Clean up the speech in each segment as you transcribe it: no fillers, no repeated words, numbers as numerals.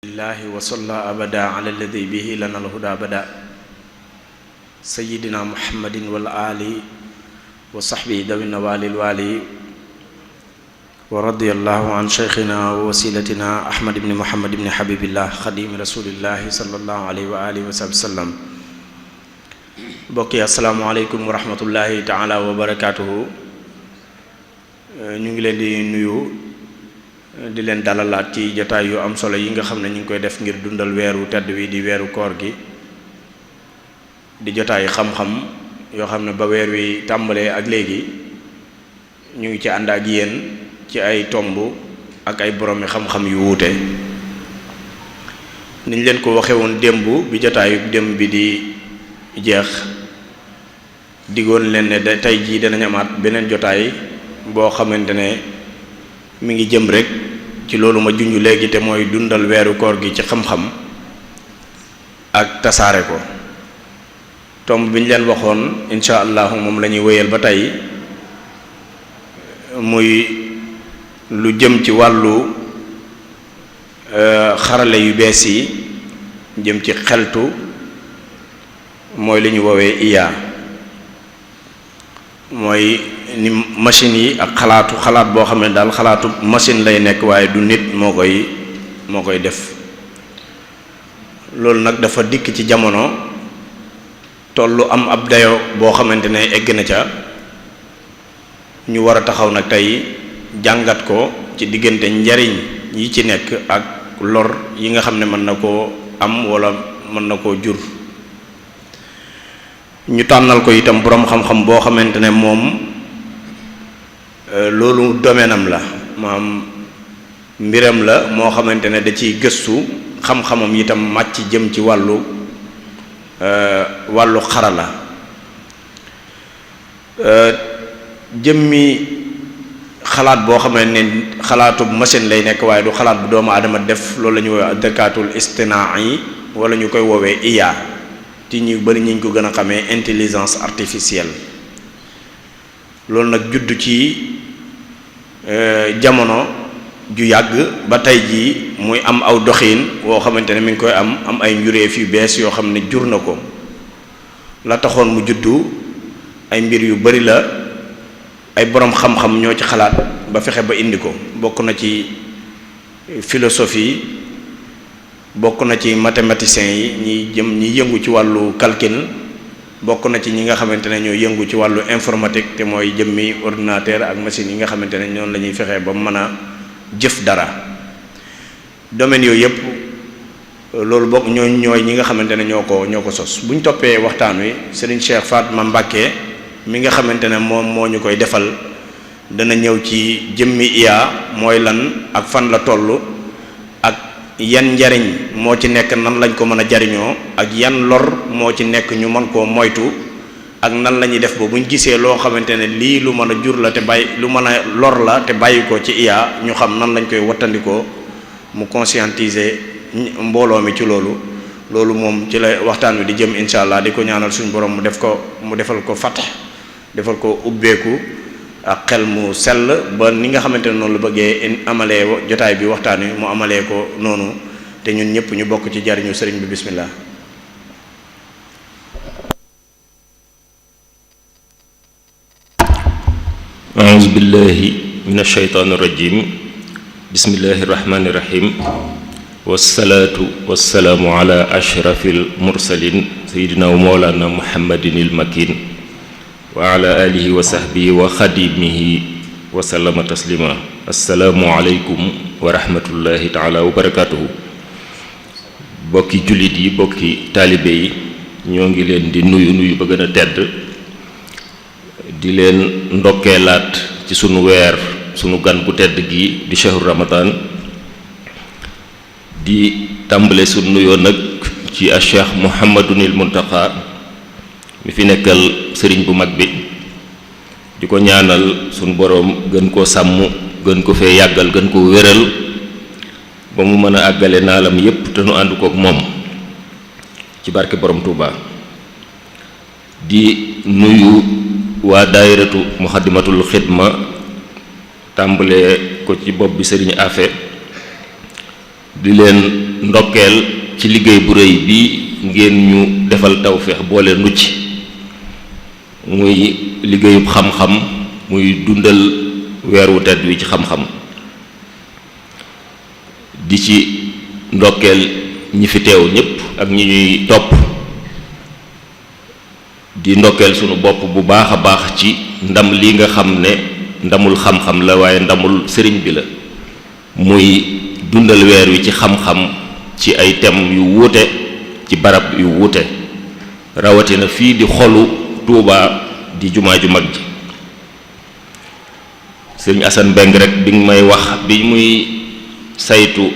lillahi wa salla abada ala alladi bihi lana alhuda bada sayyidina muhammadin wal ali wa sahbihi dawin walil wali wa radiyallahu an shaykhina wa wasilatina ahmad ibn muhammad ibn habibillah xadimi rasulillahi sallallahu alayhi wa alihi wa sallam. Mbokk yi assalaamu aleykum wa rahmatullahi taala wa barakatuhu. Ñu ngi leen di nuyu di leen dalalaat ci jotaay yu am solo yi nga xam ne ñu ngi koy def ngir dundal weeru tedd wi di weeru koor gi, di jotaay xam-xam yoo xam ne ba weer wi tàmbalee ak léegi ñu ngi ci ànd ak yéen ci ay tomb ak ay boroomi xam-xam yu wuute. niñ leen ko waxe woon démb bi jotaayu démb bi di jeex, diggoon leen ne tey jii danañ amaat beneen jotaay boo xamante ne mi ngi jëm rek ci loolu ma junj léegi, te mooy dundal weeru koor gi ci xam-xam ak tasaare ko. tomb bi ñu leen waxoon incha allahu moom la ñuy wéyal ba tey, muy lu jëm ci wàllu xarale yu bees yi jëm ci xeltu, mooy li ñu woowee IA, mooy ni machine yi ak xalaat boo xam ne daal xalaatu machine lay nekk waaye du nit moo koy def. loolu nag dafa dikk ci jamono tollu am ab dayo boo xamante ne egg na ca, ñu war a taxaw nag tey jàngat ko ci diggante njariñ yi ci nekk ak lor yi nga xam ne mën na koo am wala mën na koo jur. ñu tànnal ko itam boroom xam-xam boo xamante ne moom loolu domaine am la, maam mbiram la moo xamante ne da ciy gëstu, xam-xamam itam màcc jëm ci wàllu xarala. jëmmi xalaat boo xam ne xalaatu machine lay nekk waaye du xalaat bu doomu aadama def, loolu la ñu woowee dakaatul istinaa'i wala ñu koy woowee IA, ci ñu bari ñu ko gën a xamee intelligence artificielle. loolu nag judd ci jamono ju yàgg ba tey jii muy am aw doxiin woo xamante ne mi ngi koy am ay njuréef yu bees yoo xam ne jur na ko. la taxoon mu juddu ay mbir yu bari la, ay boroom xam-xam ñoo ci xalaat ba fexe ba indi ko. bokk na ci philosophie, bokk na ci mathématiciens yi ñi yëngu ci wàllu calcul, bokk na ci ñi nga xamante ne ñoo yëngu ci wàllu informatique, te mooy jëmmi ordinateur ak machine yi nga xamante ne ñoom la ñuy fexee ba mën a jëf dara. domaine yooyu yëpp loolu bokk ñooy ñi nga xamante ne ñoo ko sos. bu ñu toppee waxtaan wi, Serigne Cheikh Fatma Mbacké mi nga xamante ne moom moo ñu koy defal dana ñëw ci jëmmi IA mooy lan ak fan la toll, ak yan njariñ moo ci nekk, nan lañ ko mën a jariñoo, ak yan lor moo ci nekk ñu mën koo moytu, ak nan la ñuy def ba buñ gisee loo xamante ne lii lu mën a jur la te lu mën a lor la te bàyyi ko ci IA, ñu xam nan lañ koy wattandikoo, mu conscientiser mbooloo mi ci loolu moom ci la waxtaan wi di jëm incha allah. di ko ñaanal suñu borom mu defal ko fath, defal ko ubbeeku ak xel mu sell ba ni nga xamante ne noonu la bëggee amalee jotaay bi waxtaan wi mu amalee ko noonu, te ñun ñëpp ñu bokk ci jariñu sëriñ bi. bismillah. a'uuzu billahi minash shaytaanir rajiim. bismillahir rahmaanir rahiim. wassalaatu wassalaamu ala ashrafil mursaliin sayyidina wa mawlana muhammadinil makin wa ala alihi wa sahbihi wa xadimihi wa sallama taslima. assalaamu aleykum wa rahmatullahi taala wa barakatuhu. bokki jullit yi, bokki taalibe yi, ñoo ngi leen di nuyu ba gën a tedd, di leen ndokkeelaat ci sunu weer, sunu gan gu tedd gi di shahru ramadan. di tàmbale sunu nuyoo nag ci a cheikh muhammadunil muntaqa mi fi nekkal sëriñ bu mag bi, di ko ñaanal sunu boroom gën koo sàmm, gën ko fee yàggal, gën koo wéral ba mu mën a àggale naalam yépp te nu ànd kook moom ci barke borom Touba. di nuyu waa daayiratu muxaddamatul xidma, tàmbale ko ci bopp bi sëriñ Afe di leen ndokkeel ci liggéey bu rëy bi ngeen ñu defal tawfeex boole nu ci muy liggéeyub xam-xam muy dundal weer wu tedd wi ci xam-xam di ci ndokkeel ñi fi teew ñépp ak ñi ñuy topp di ndokkeel sunu bopp bu baax a baax ci ndam li nga xam ne ndamul xam-xam la waaye ndamul sëriñ bi la muy dundal weer wi ci xam-xam ci ay thèmes yu wuute ci barab yu wuute rawatina fii di xolu Tuubaa di jumaa ju mag ji sëriñ Assane Mbeng rek bi nga may wax bi muy saytu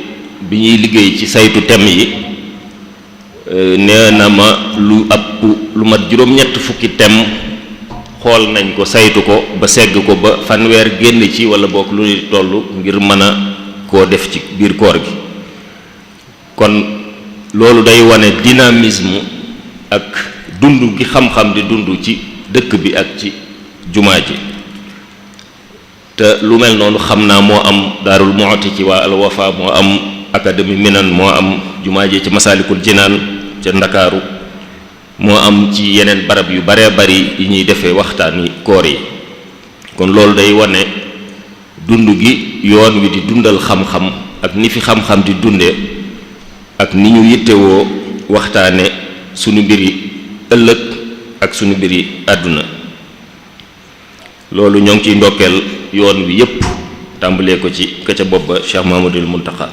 bi ñuy liggéey ci saytu thèmes yi nee na ma lu mat juróom-ñett fukki thèmes xool nañ ko saytu ko ba segg ko ba fanweer génn ci wala bokk lu ñuy toll ngir mën a koo def ci biir koor gi kon loolu day wane dynamisme ak dund gi xam-xam di dund ci dëkk bi ak ci jumaa ji te lu mel noonu xam naa moo am Daarul Muxti ci waa Al Wafa moo am académie Minan moo am jumaa ji ci Masaalikul Jinaan ca Ndakaaru moo am ci yeneen barab yu baree bari yi ñuy defee waxtaani koor yi kon loolu day wane dund gi yoon wi di dundal xam-xam ak ni fi xam-xam di dunde ak ni ñu yittewoo waxtaane sunu mbiri ëllëg ak sunu mbiri àdduna loolu ñoo ngi ciy ndokkeel yoon wi yépp tàmbalee ko ci ka ca bopp ba Cheikh Mahamadul Muntaxa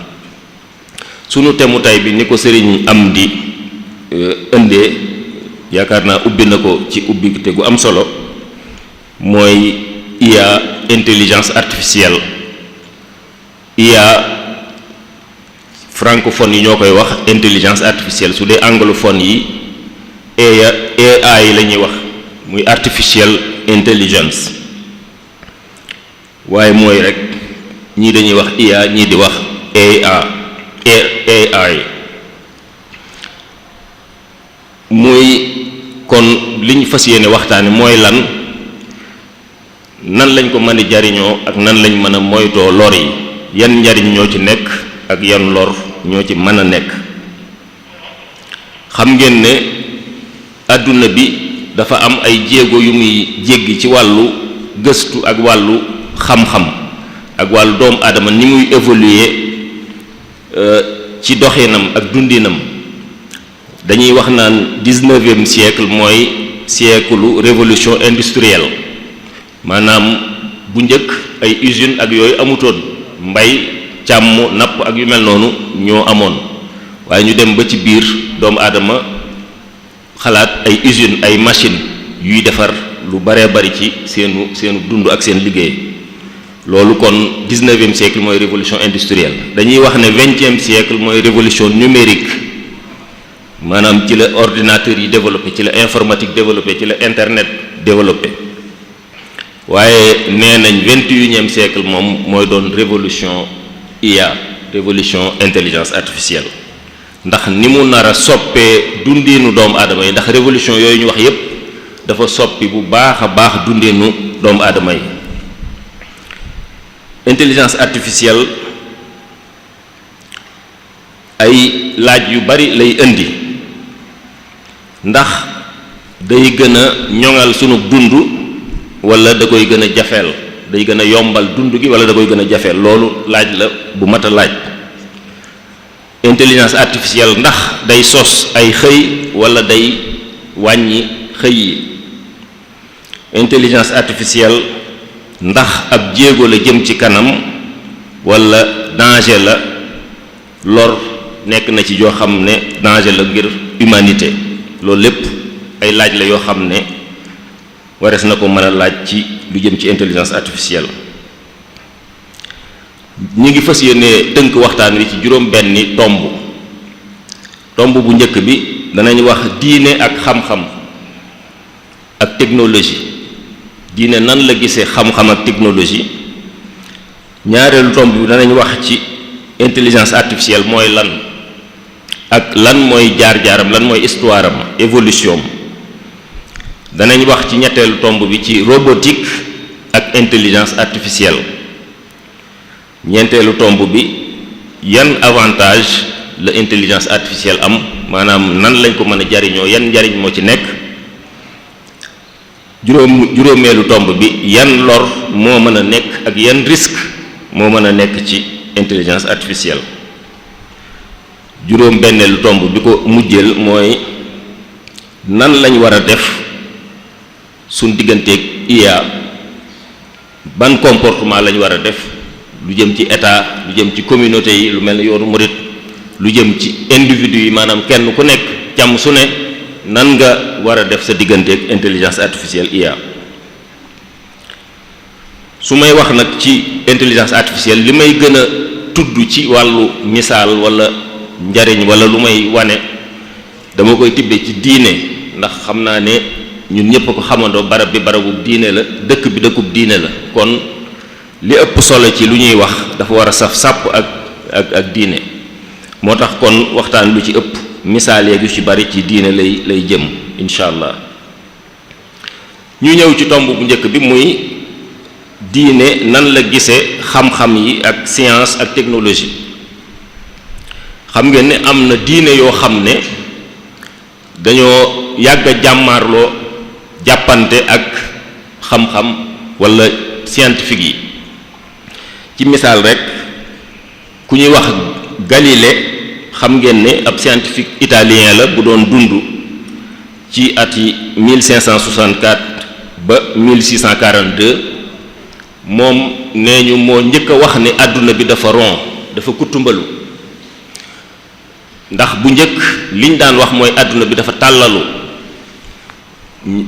sunu temu tay bi ni ko sëriñ am di indee yaakaar naa ubbi na ko ci ubbi te gu am solo mooy IA intelligence artificielle IA francophone yi ñoo koy wax intelligence artificielle su dee anglophone yi AI la ñuy wax muy artificial intelligence waaye mooy rek ñii dañuy wax IA ñii di wax AI muy kon li ñu fas yéene waxtaane mooy nan lañ ko mën a jariñoo ak nan lañ mën a moytoo lor yi yan njariñ ñoo ci nekk ak yan lor ñoo ci mën a nekk xam ngeen ne àdduna bi dafa am ay jéego yu muy jéggi ci wàllu gëstu ak wàllu xam-xam ak wàllu doomu aadama ni muy évoluer ci doxinam ak dundinam dañuy wax naan 19e siècle mooy siècle révolution industrielle maanaam bu njëkk ay usine ak yooyu amutoon mbay càmm napp ak yu mel noonu ñoo amoon waaye ñu dem ba ci biir doomu aadama xalaat ay usine ay machine yuy defar lu baree bari ci seenu dund ak seen liggéey loolu kon 19e siècle mooy révolution industrielle dañuy wax ne 20e siècle mooy révolution numérique maanaam ci la ordinateur yi développé ci la informatique développé ci la internet développé waaye nee nañ 21e siècle moom mooy doon révolution IA révolution intelligence artificielle ndax ni mu nar a soppee dundiinu doomu aadama yi ndax révolution yooyu ñu wax yépp dafa soppi bu baax a baax dundiinu doomu aadama yi intelligence artificielle ay laaj yu bari lay indi ndax day gën a ñoŋal sunu dund wala da koy gën a jafeel day gën a yombal dund gi wala da koy gën a jafeel loolu laaj la bu mat a laaj intelligence artificielle ndax day sos ay xëy wala day wàññi xëy yi intelligence artificielle ndax ab jéego la jëm ci kanam wala danger la lor nekk na ci yoo xam ne danger la ngir humanité loolu lépp ay laaj la yoo xam ne warees na ko mën a laaj ci lu jëm ci intelligence artificielle ñi ngi fas yéene tënk waxtaan wi ci juróom benni tomb bu njëkk bi danañ wax diine ak xam-xam ak technologie diine nan la gisee xam-xam ak technologie ñaareelu tomb bi danañ wax ci intelligence artificielle mooy lan ak lan mooy jaar-jaaram lan mooy histoire am évolution danañ wax ci ñetteelu tomb bi ci robotique ak intelligence artificielle ñeenteelu tomb bi yan avantage la intelligence artificielle am maanaam nan lañ ko mën a jariñoo yan njariñ moo ci nekk. juróomeelu tomb bi yan lor moo mën a nekk ak yan risque moo mën a nekk ci intelligence artificielle. juróom-benneelu tomb bi ko mujjeel mooy nan lañ war a def suñ digganteeg IA, ban comportement lañ war a def lu jëm ci état, lu jëm ci communauté yi, lu mel ne yoonu murit, lu jëm ci individu yi, maanaam kenn ku nekk càmm su ne nan nga war a def sa digganteeg intelligence artificielle IA. su may wax nag ci intelligence artificielle li may gën a tudd ci wàllu misaal wala njariñ wala lu may wane dama koy tibbe ci diine, ndax xam naa ne ñun ñëpp ko xamandoo barab bi barabub diine la, dëkk bi dëkkub diine la, kon li ëpp solo ci lu ñuy wax dafa war a saf sàpp ak diine. moo tax kon waxtaan lu ci ëpp misaal yeeg yu ci bari ci diine lay jëm incha allah. ñu ñëw ci tomb bu njëkk bi muy diine nan la gisee xam-xam yi ak science ak technologie. xam ngeen ne am na diine yoo xam ne dañoo yàgg a jàmmaarloo jàppante ak xam-xam wala scientifique yi. ci misaal rek ku ñuy wax Galilée xam ngeen ne ab scientifique italien la bu doon dund ci at yi 1564 ba 1642 moom nee ñu moo njëkk a wax ne àdduna bi dafa rond, dafa kutumbalu. ndax bu njëkk liñ daan wax mooy àdduna bi dafa tàllalu,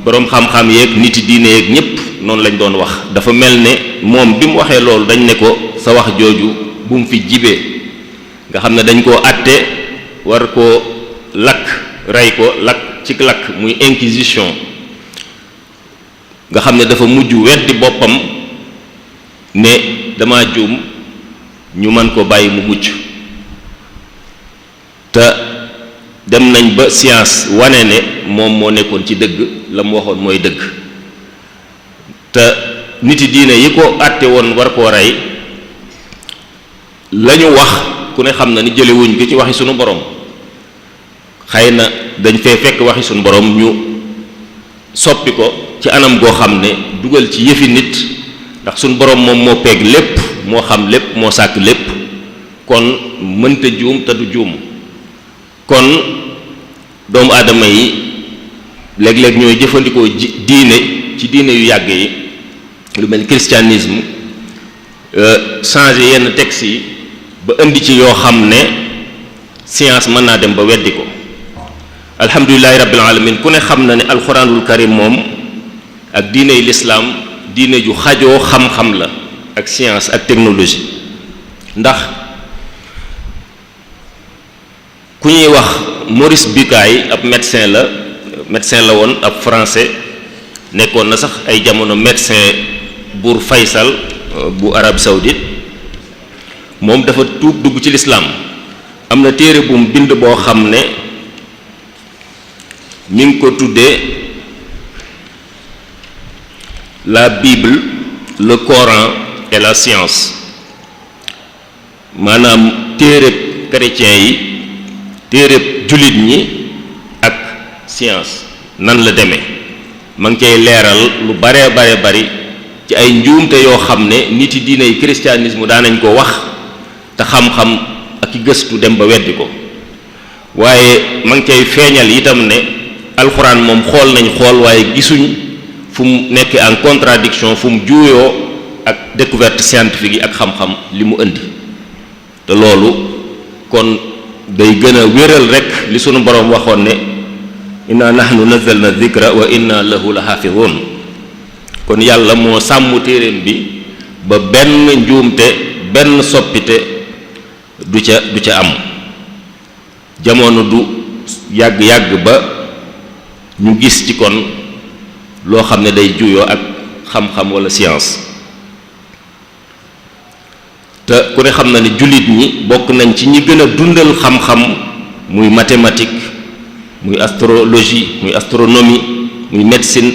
boroom xam-xam yeeg niti diine yeeg ñépp noonu lañ doon wax. dafa mel ne moom bi mu waxee loolu dañ ne ko sa wax jooju bu mu fi jibee, nga xam ne dañ koo àtte war koo lakk, rey ko lakk ci lakk muy inquisition, nga xam ne dafa mujj weddi boppam ne dama juum ñu mën ko bàyyi mu mucc. te dem nañ ba science wane ne moom moo nekkoon ci dëgg, la mu waxoon mooy dëgg. te niti diine yi ko àtte woon war koo rey la ñu wax ku ne xam na ni jëlewuñ ko ci waxi sunu borom, xëy na dañ fee fekk waxi sunu borom ñu soppi ko ci anam goo xam ne dugal ci yëfi nit, ndax sunu borom moom moo peeg lépp, moo xam lépp, moo sàkk lépp, kon mënta juum te du juum. kon doomu aadama yi léeg-léeg ñooy jëfandikoo diine ci diine yu yàgg yi lu mel christianisme changer yenn textes yi ba indi ci yoo xam ne science mën naa dem ba weddi ko. alhamdulillahi rabbil alamin ku ne xam na ne alxuraanul karim moom ak diine yu lislaam diine ju xajoo xam-xam la ak science ak technologie. ndax ku ñuy wax Maurice Bucaille ab médecin la woon, ab français, nekkoon na sax ay jamono médecin buur Faysal bu Arabie Saoudite. moom dafa tuub dugg ci lislaam. am na téere bu mu bind boo xam ne mi ngi ko tuddee la Bible, le Coran et la science, maanaam téereb chrétien yi, téereb jullit ñi ak science nan la demee. ma ngi cay leeral lu bare bari ci ay njuumte yoo xam ne nit yi diine yi christianisme daanañ ko wax te xam-xam ak i gëstu dem ba weddi ko. waaye ma ngi cay feeñal itam ne alxuraan moom xool waaye gisuñ fu mu nekk en contradiction, fu mu juuyoo ak découverte scientifique yi ak xam-xam li mu indi. te loolu kon day gën a wéral rek li sunu boroom waxoon ne inna nahnu nazzalna dhikra wa inna lahu la xaafidun. kon yàlla moo sàmm téeréem bi ba benn njuumte, benn soppite du ca am. jamono du yàgg-yàgg ba ñu gis ci kon loo xam ne day juyoo ak xam-xam wala science. te ku ne xam na ne jullit ñi bokk nañ ci ñi gën a dundal xam-xam, muy mathématique, muy astrologie, muy astronomie, muy médecine.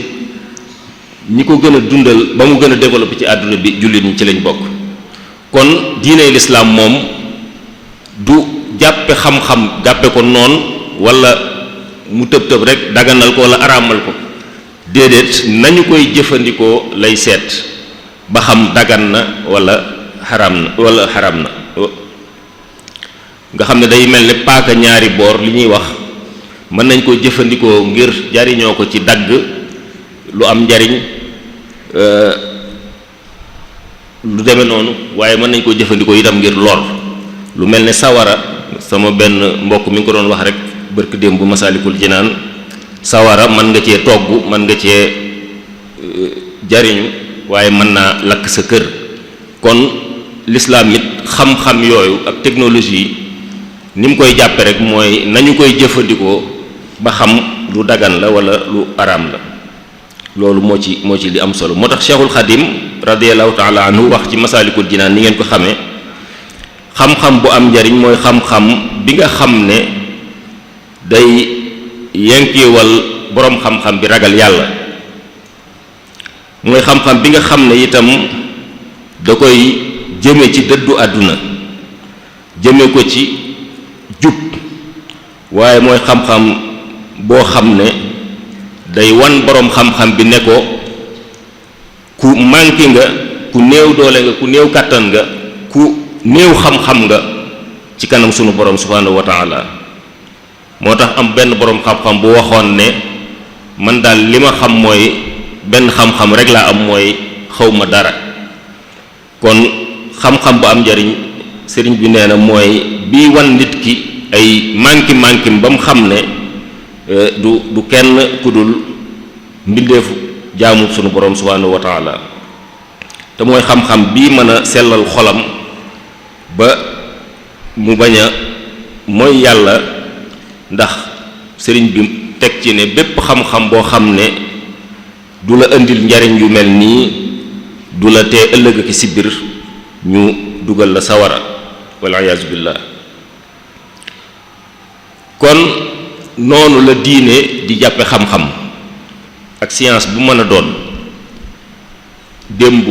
ñi ko gën a dundal ba mu gën a développé ci àdduna bi jullit ñi ci lañ bokk. kon diine lislaam moom du jàppe xam-xam jàppe ko noonu wala mu tëb-tëb rek daganal ko wala araamal ko déedéet nañu koy jëfandikoo lay seet ba xam dagan na wala xaraam na nga xam ne day mel ne paaka ñaari boor li ñuy wax mën nañ ko jëfandikoo ngir jariñoo ko ci dagg lu am njariñ lu demee noonu waaye mën nañ ko jëfandikoo itam ngir lor lu mel ne sawara sama benn mbokk mi ngi ko doon wax rek barki démb bu Masaalikul Jinaan sawara mën nga cee togg mën nga cee jariñu waaye mën naa lakk sa kër kon l'islam it xam-xam yooyu ak technologie yi ni mu koy jàppe rek mooy nañu koy jëfandikoo ba xam lu dagan la wala lu araam la loolu moo ci li am solo moo tax Cheikhul Khadim radiyallahu taala anhu wax ci Masaalikul Jinaan ni ngeen ko xamee xam-xam bu am njariñ mooy xam-xam bi nga xam ne day yenkiwal boroom xam-xam bi ragal yàlla mooy xam-xam bi nga xam ne itam da koy jëme ci dëddu àdduna jëme ko ci jub waaye mooy xam-xam boo xam ne day wan boroom xam-xam bi ne ko ku manqué nga ku néew doole nga ku néew kàttan nga ku néew xam-xam nga ci kanam sunu boroom subhaanahu wa taala moo tax am benn boroom xam-xam bu waxoon ne man daal li ma xam mooy benn xam-xam rek laa am mooy xawma dara kon xam-xam bu am njariñ sëriñ bi nee na mooy bii wan nit ki ay manki ba mu xam ne du kenn ku dul mbindeefu jaamu sunu borom subhanahu wa taala te mooy xam-xam bii mën a sellal xolam ba mu bañ a mooy yàlla ndax sëriñ bi teg ci ne bépp xam-xam boo xam ne du la indil njariñ yu mel nii du la tee ëllëg ak si biir ñu dugal la sawara wal iyaazu billah kon noonu la diine di jàppe xam-xam ak science bu mën a doon démb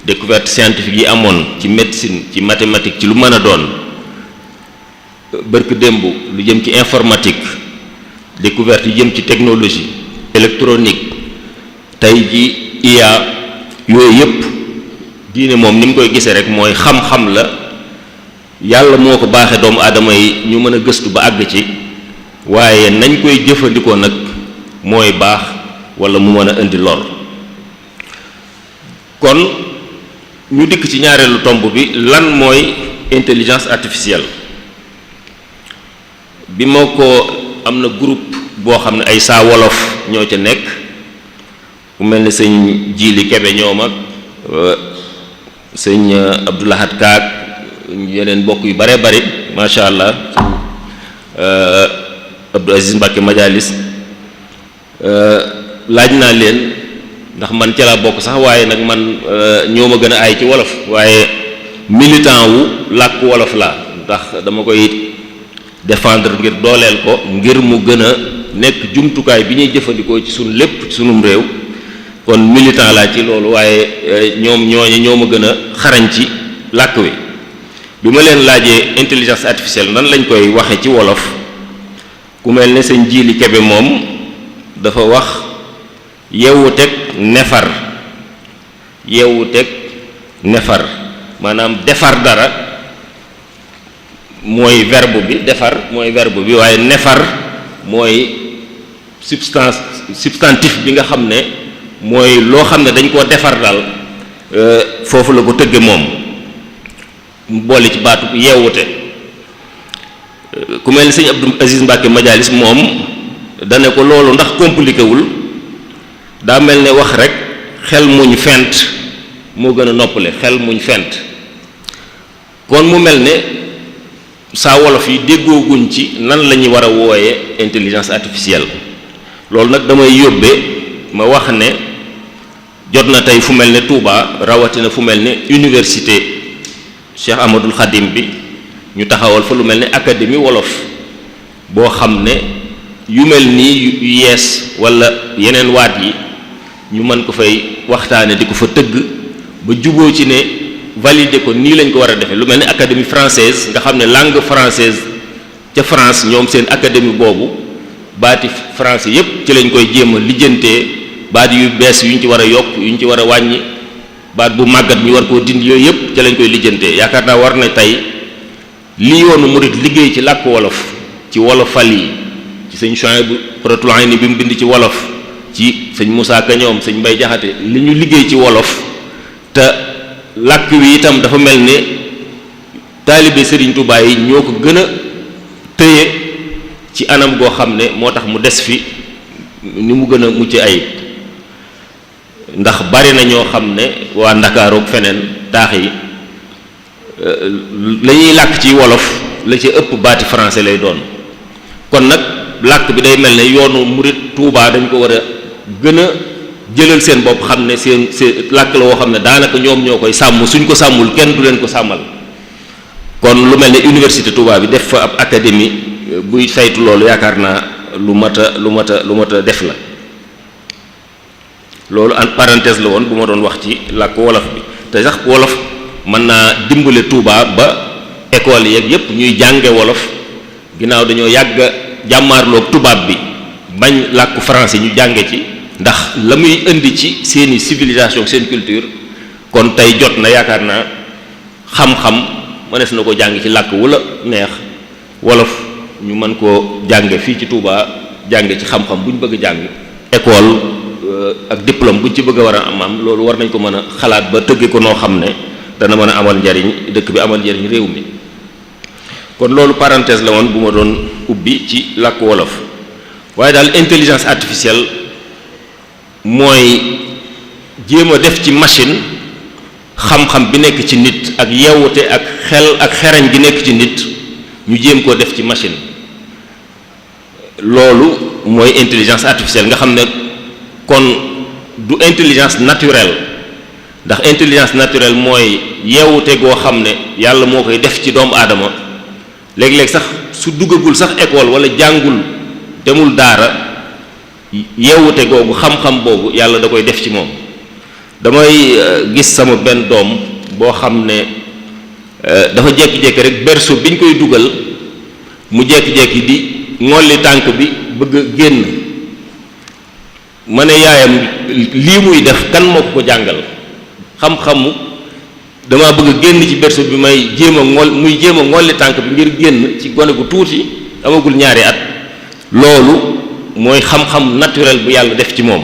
découverte scientifique yi amoon ci médecine ci mathématique ci lu mën a doon bërk démb lu jëm ci informatique découverte yi jëm ci technologie électronique tey ji IA yooyu yépp diine moom ni mu koy gisee rek mooy xam-xam la yàlla moo ko baaxee doomu aadama yi ñu mën a gëstu ba àgg ci waaye nañ koy jëfandikoo nag mooy baax wala mu mën a indi lor kon ñu dikk ci ñaareelu tomb bi lan mooy intelligence artificielle bi moo ko am na groupe boo xam ne ay saa wolof ñoo ca nekk ku mel ni sëñ Jili Kebe ñoom ak sëñ Abdoulahat Kaak yeneen mbokk yu bare bari macha allah Abdou Aziz Mbacke Majalis laaj naa leen ndax man ca laa bokk sax waaye nag man ñoo ma gën a aay ci wolof waaye militant wu làkk wolof laa ndax dama koy défendre ngir dooleel ko ngir mu gën a nekk jumtukaay bi ñuy jëfandikoo ci sunu lépp ci sunum réew kon militant laa ci loolu waaye ñoo ma gën a xarañ ci làkk wi bi ma leen laajee intelligence artificielle nan lañ koy waxe ci wolof ku mel ne sëñ Jili Kebe moom dafa wax yeewu teg nefar maanaam defar dara mooy verbe bi waaye nefar mooy substantif bi nga xam ne mooy loo xam ne dañ koo defar daal foofu la ko tëgge moom mu boole ci baatu yeewute ku mel ni sëñ Abdou Aziz Mbacke Majalis moom dane ko loolu ndax compliqué wul daa mel ne wax rek xel muñ fent moo gën a noppale xel muñ fent kon mu mel ne saa wolof yi déggooguñ ci nan la ñuy war a wooye intelligence artificielle loolu nag damay yóbbee ma wax ne jot na tey fu mel ne Touba rawatina fu mel ne université Cheikh Ahmadul Khadim bi ñu taxawal fa lu mel ne académie wolof boo xam ne yu mel nii yu yees wala yeneen waat yi ñu mën ko fay waxtaane di ko fa tëgg ba juboo ci ne valider ko nii lañ ko war a defee lu mel ni académie française nga xam ne langue française ca France ñoom seen académie boobu baati français yépp ci lañ koy jéem a lijjantee baat yu bees yu ñu ci war a yokk yu ñu ci war a wàññi baat bu màggat ñu war koo dindi yooyu yépp ci lañ koy lijjantee yaakaar naa war na tey li yoonu murid liggéey ci làkk wolof ci wolofal yi ci sëñ Chouaïbou Qurratul Ayni bi mu bind ci wolof ci sëñ Moussa Ka ñoom sëñ Mbay Jaxate li ñu liggéey ci wolof te làkk wi itam dafa mel ne taalibe Serigne Touba yi ñoo ko gën a tëye ci anam goo xam ne moo tax mu des fi ni mu gën a mucc ayib ndax bari na ñoo xam ne waa Ndakaaru ak feneen taax yi la ñuy làkk ci wolof la ci ëpp baati français lay doon kon nag làkk bi day mel ne yoonu murit Touba dañ ko war a gën a jëlal seen bopp xam ne seen làkk la woo xam ne daanaka ñoom ñoo koy sàmm suñ ko sàmmul kenn du leen ko sàmmal kon lu mel ne université Touba bi def fa ab académie buy saytu loolu yaakaar naa lu mat a def la loolu en parenthèse la woon bu ma doon wax ci làkk wolof bi te sax wolof mën naa dimbale Touba ba école yeeg yépp ñuy jànge wolof ginnaaw dañoo yàgg jàmmaarloog tubaab bi bañ làkku français ñu jànge ci ndax la muy indi ci seeni civilisation seen culture kon tey jot na yaakaar naa xam-xam mënees na ko jàng ci làkk wala neex wolof ñu mën koo jànge fii ci Touba jànge ci xam-xam bu ñu bëgg a jàng école ak diplôme bu ñu ci bëgg a war a am loolu war nañ ko mën a xalaat ba tëgge ko noo xam ne dana mën a amal njariñ dëkk bi amal njariñ réew mi kon loolu parenthèse la woon bu ma doon ubbi ci làkk wolof waaye daal intelligence artificielle mooy jéem a def ci machine xam-xam bi nekk ci nit ak yeewute ak xel ak xerañ gi nekk ci nit ñu jéem koo def ci machine loolu mooy intelligence artificielle nga xam ne kon du intelligence naturelle ndax intelligence naturelle mooy yeewute goo xam ne yàlla moo koy def ci doomu aadama léeg-léeg sax su duggagul sax école wala jàngul demul daara yeewute googu xam-xam boobu yàlla da koy def ci moom damay gis sama benn doom boo xam ne dafa jékki-jékki rek berceau biñ koy dugal mu jékki-jékki di ngolli tànk bi bëgg a génn ma ne yaayam lii muy def kan moo ko jàngal xam-xamu dama bëgg a génn ci berceau bi may jéem a muy jéem a ngolli tànk bi ngir génn ci gone gu tuuti amagul ñaari at loolu mooy xam-xam naturel bu yàlla def ci moom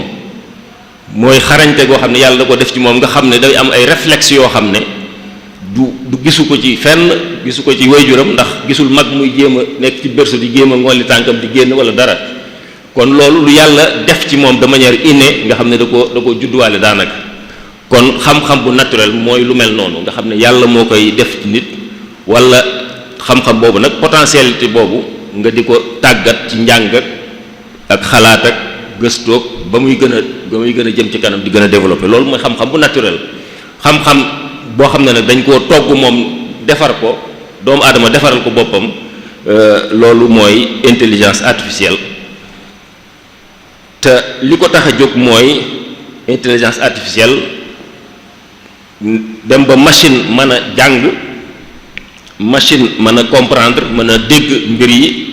mooy xarañte goo xam ne yàlla da ko def ci moom nga xam ne day am ay réflexes yoo xam ne du gisu ko ci fenn gisu ko ci wayjuram ndax gisul mag muy jéem a nekk ci berceau di jéem a ngolli tànkam di génn wala dara kon loolu lu yàlla def ci moom de manière innée nga xam ne da ko judduwaale daanaka kon xam-xam bu naturel mooy lu mel noonu nga xam ne yàlla moo koy def ci nit wala xam-xam boobu nag potentialité boobu nga di ko tàggat ci njàng ak xalaat ak gëstoog ba muy gën a jëm ci kanam di gën a développer loolu mooy xam-xam bu naturel xam-xam boo xam ne nag dañ koo togg moom defar ko doomu aadama defaral ko boppam loolu mooy intelligence artificielle te li ko tax a jóg mooy intelligence artificielle dem ba machine mën a jàng machine mën a comprendre mën a dégg mbir yi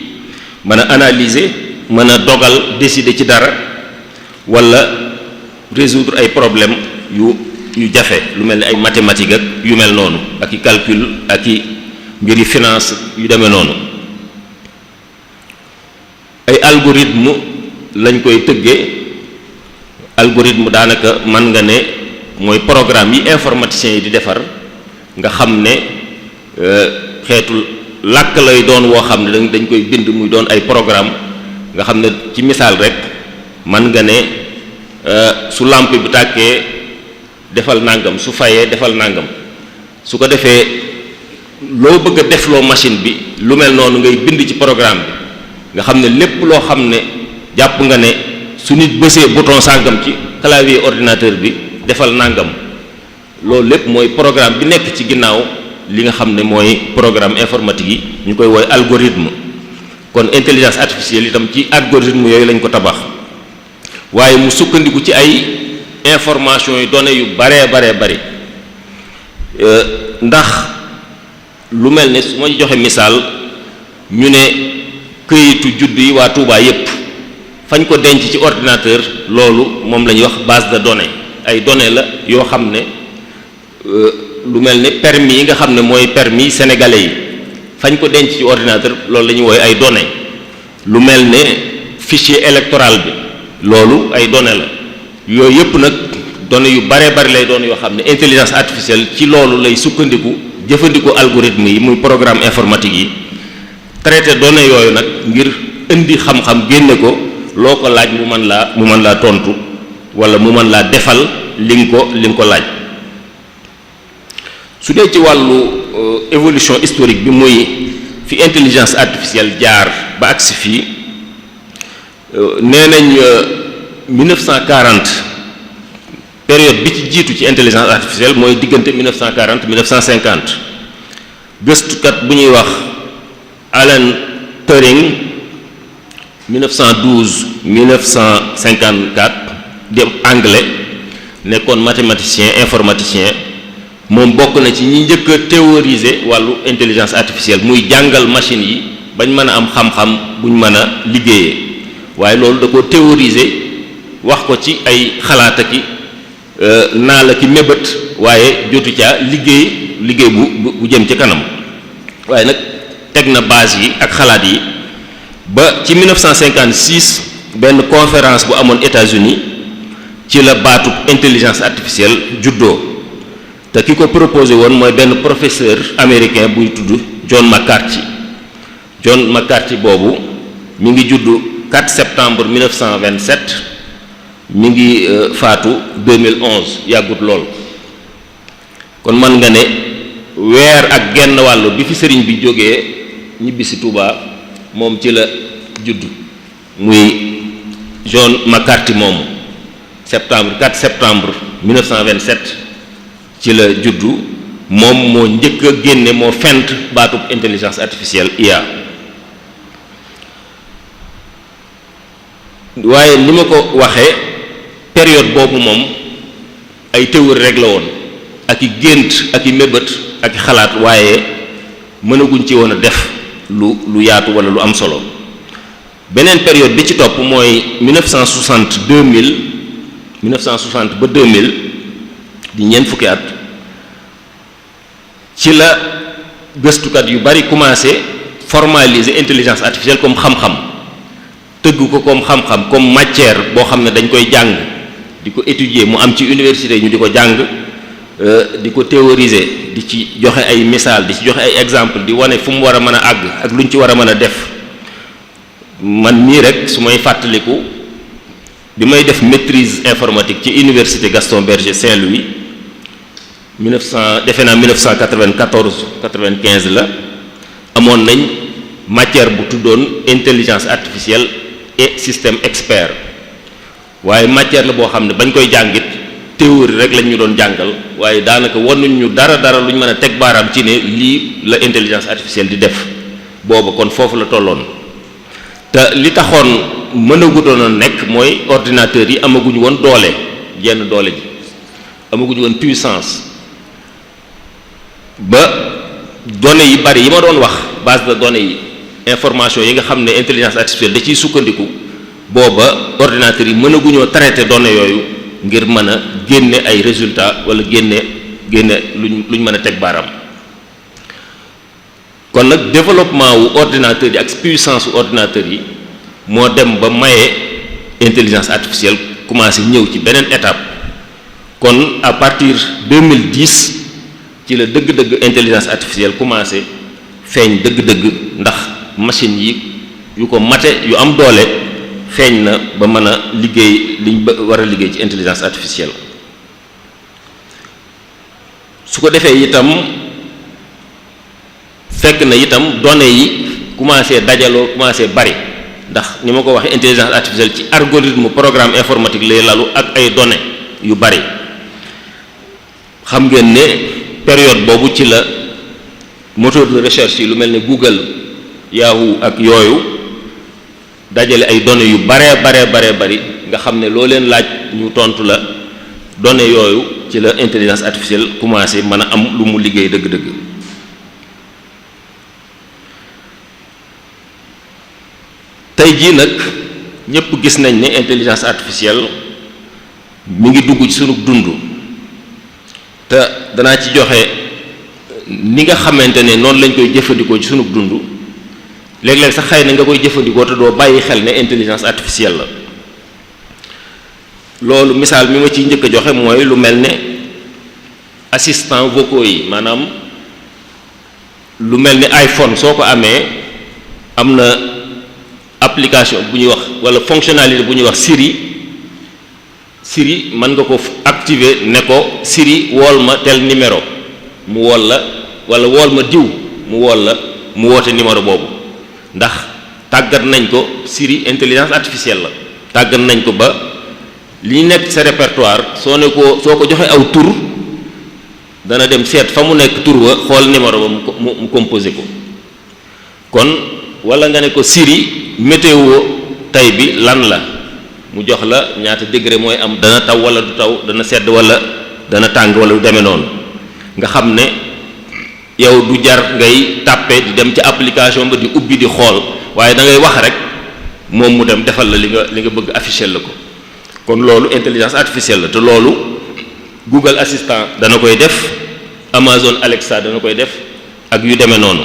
mën a analyser mën a dogal décider ci dara wala résoudre ay problème yu jafe lu mel ni ay mathématiques ak yu mel noonu ak i calcul ak i mbiri finance yu demee noonu ay algorithme lañ koy tëggee algorithme daanaka mën nga ne mooy programme yi informaticiens yi di defar nga xam ne xeetu làkk lay doon woo xam ne dañ koy bind muy doon ay programme nga xam ne ci misaal rek mën nga ne su lampe bi tàkkee defal nangam su fayee defal nangam su ko defee loo bëgg a defloo machine bi lu mel noonu ngay bind ci programme bi nga xam ne lépp loo xam ne jàpp nga ne su nit bësee bouton sàngam ci clavier ordinateur bi defal nangam loolu lépp mooy programme bi nekk ci ginnaaw li nga xam ne mooy programme informatique yi ñu koy woy algorithme kon intelligence artificielle itam ci algorithme yooyu lañ ko tabax waaye mu sukkandiku ci ay information yu données yu baree bari ndax lu mel ne su ma joxe misaal ñu ne këyitu judd yi waa Touba yépp fañ ko denc ci ordinateur loolu moom la ñuy wax base de données ay données la yoo xam ne lu mel ne permis yi nga xam ne mooy permis sénégalais yi fañ ko denc ci ordinateur loolu la ñuy woowe ay données lu mel ne fichier électoral bi loolu ay données la yooyu yépp nag données yu bare bari lay doon yoo xam ne intelligence artificielle ci loolu lay sukkandiku jëfandikoo algorithme yi muy programme informatique yi traité données yooyu nag ngir indi xam-xam génne ko loo ko laaj mu mën laa tontu wala mu mën laa defal li nga ko laaj. su dee ci wàllu évolution historique bi muy fi intelligence artificielle jaar ba agsi fii nee nañ 1940 période bi ci jiitu ci intelligence artificielle mooy diggante 1940 1950 gëstukat bu ñuy wax Alan Turing 1912 1954 di anglais nekkoon mathématicien informaticien moom bokk na ci ñi njëkk a théoriser wàllu intelligence artificielle muy jàngal machine yi bañ mën a am xam-xam buñ mën a liggéeyee waaye loolu da ko théoriser wax ko ci ay xalaat ak naa la ki mébét waaye jotu caa liggéey bu jëm ci kanam waaye nag teg na base yi ak xalaat yi ba ci 1956 benn conférence bu amoon États-Unis ci la baatub intelligence artificielle juddoo te ki ko proposé woon mooy benn professeur américain buy tudd John McCarthy boobu mi ngi juddu 4 septembre 1927 mi ngi faatu 2011 yàggut lool kon mën nga ne weer ak genn wàll bi fi sëriñ bi jógee ñibbisi Touba moom ci la judd muy John McCarthy moomu 4 septembre 1927 ci la juddu moom moo njëkk a génne moo fent baatub intelligence artificielle IA waaye ni ma ko waxee période boobu moom ay théorie rek la woon ak i gént ak i mébét ak i xalaat waaye mënaguñ ci woon a def lu yaatu wala lu am solo beneen période bi ci topp mooy 1960 ba 2000 di ñeent fukki at ci la gëstukat yu bari commencé formaliser intelligence artificielle comme xam-xam tëgg ko comme xam-xam comme matière boo xam ne dañ koy jàng di ko étudier mu am ci université ñu di ko jàng di ko théoriser di ci joxe ay misaal di ci joxe ay exemple di wane fu mu war a mën a àgg ak lu ñu ci war a mën a def man mii rek su may fàttaliku bi may def maîtrise informatique ci université Gaston Berger Saint-Louis 1994 95 la amoon nañ matière bu tuddoon intelligence artificielle et système expert waaye matière la boo xam ne bañ koy jàngit théorie rek lañ ñu doon jàngal waaye daanaka wanuñ ñu dara lu ñu mën a teg baaraam ci ne lii la intelligence artificielle di def booba kon foofu la tolloon te li taxoon mënagutoon a nekk mooy ordinateurs yi amaguñu woon doole jenn doole ji amaguñu woon puissance ba données yi bari yi ma doon wax base de données yi information yi nga xam ne intelligence artificielle da ciy sukkandiku booba ordinateurs yi mënaguñoo traiter données yooyu ngir mën a génne ay résultats wala génne luñ mën a teg baaraam kon nag développement wu ordinateurs yi ak puissance wu ordinateurs yi moo dem ba maye intelligence artificielle commencé ñëw ci beneen étape kon à partir 2010 ci la dëgg-dëgg intelligence artificielle commencé feeñ dëgg-dëgg ndax machine yi yu ko mate yu am doole feeñ na ba mën a liggéey liñ war a liggéey ci intelligence artificielle su ko defee itam fekk na itam données yi commencé dajaloo commencé bari ndax ni ma ko waxee intelligence artificielle ci algorithme programme informatique lay lalu ak ay données yu bari xam ngeen ne période boobu ci la moteur de recherche yi lu mel ne Google Yahoo ak yooyu dajale ay données yu bari nga xam ne loo leen laaj ñu tontu la données yooyu ci la intelligence artificielle commencé mën a am lu mu liggéey dëgg-dëgg. tey jii nag ñëpp gis nañ ne intelligence artificielle mi ngi dugg ci sunu dund te danaa ci joxe ni nga xamante ne noonu lañ koy jëfandikoo ci sunu dund léeg-léeg sax xëy na nga koy jëfandikoo te doo bàyyi xel ne intelligence artificielle la. loolu misaal mi ma ciy njëkk a joxe mooy lu mel ne assistant vocaux yi, maanaam lu mel ni iPhone soo ko amee am na application bu ñuy wax wala fonctionnalité bu ñuy wax Siri mën nga ko activer ne ko Siri wool ma tel numéro mu wool la, wala wool ma diw mu wool la, mu woote numéro boobu ndax tàggat nañ ko. Siri intelligence artificielle la, tàggat nañ ko ba li nekk sa répertoire soo ko joxe aw tur dana dem seet fa mu nekk tur wa xool numéro ba mu composé ko. kon wala nga ne ko Siri météo tey bi lan la, mu jox la ñaata degré mooy am, dana taw wala du taw, dana sedd wala dana tàng wala du demee noonu. nga xam ne yow du jar ngay tàppe di dem ci application ba di ubbi di xool, waaye da ngay wax rek moom mu dem defal la li nga bëgg afficher la ko. kon loolu intelligence artificielle la te loolu Google Assistant dana koy def, Amazon Alexa dana koy def ak yu demee noonu.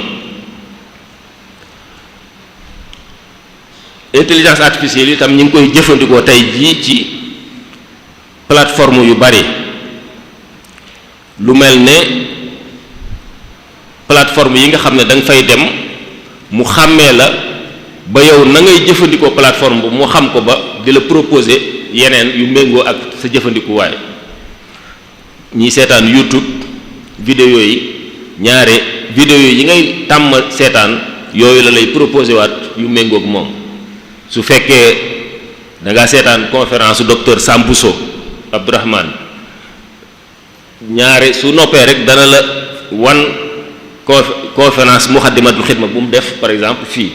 intelligence artificielle itam ñu ngi koy jëfandikoo tey jii ci plateforme yu bari, lu mel ne plateforme yi nga xam ne da nga fay dem mu xàmmee la ba yow na ngay jëfandikoo plateforme bu mu xam ko ba di la proposer yeneen yu méngoo ak sa jëfandikuwaay. ñiy seetaan YouTube vidéo yi ñaare vidéo yi ngay tàmm seetaan yooyu la lay proposer waat yu méngoog moom. su fekkee da ngaa seetaan conférence docteur Sambousso Abdourahmane ñaare su noppee rek dana la wan conférence Muxaddamatul Xidma bu mu def par exemple fii,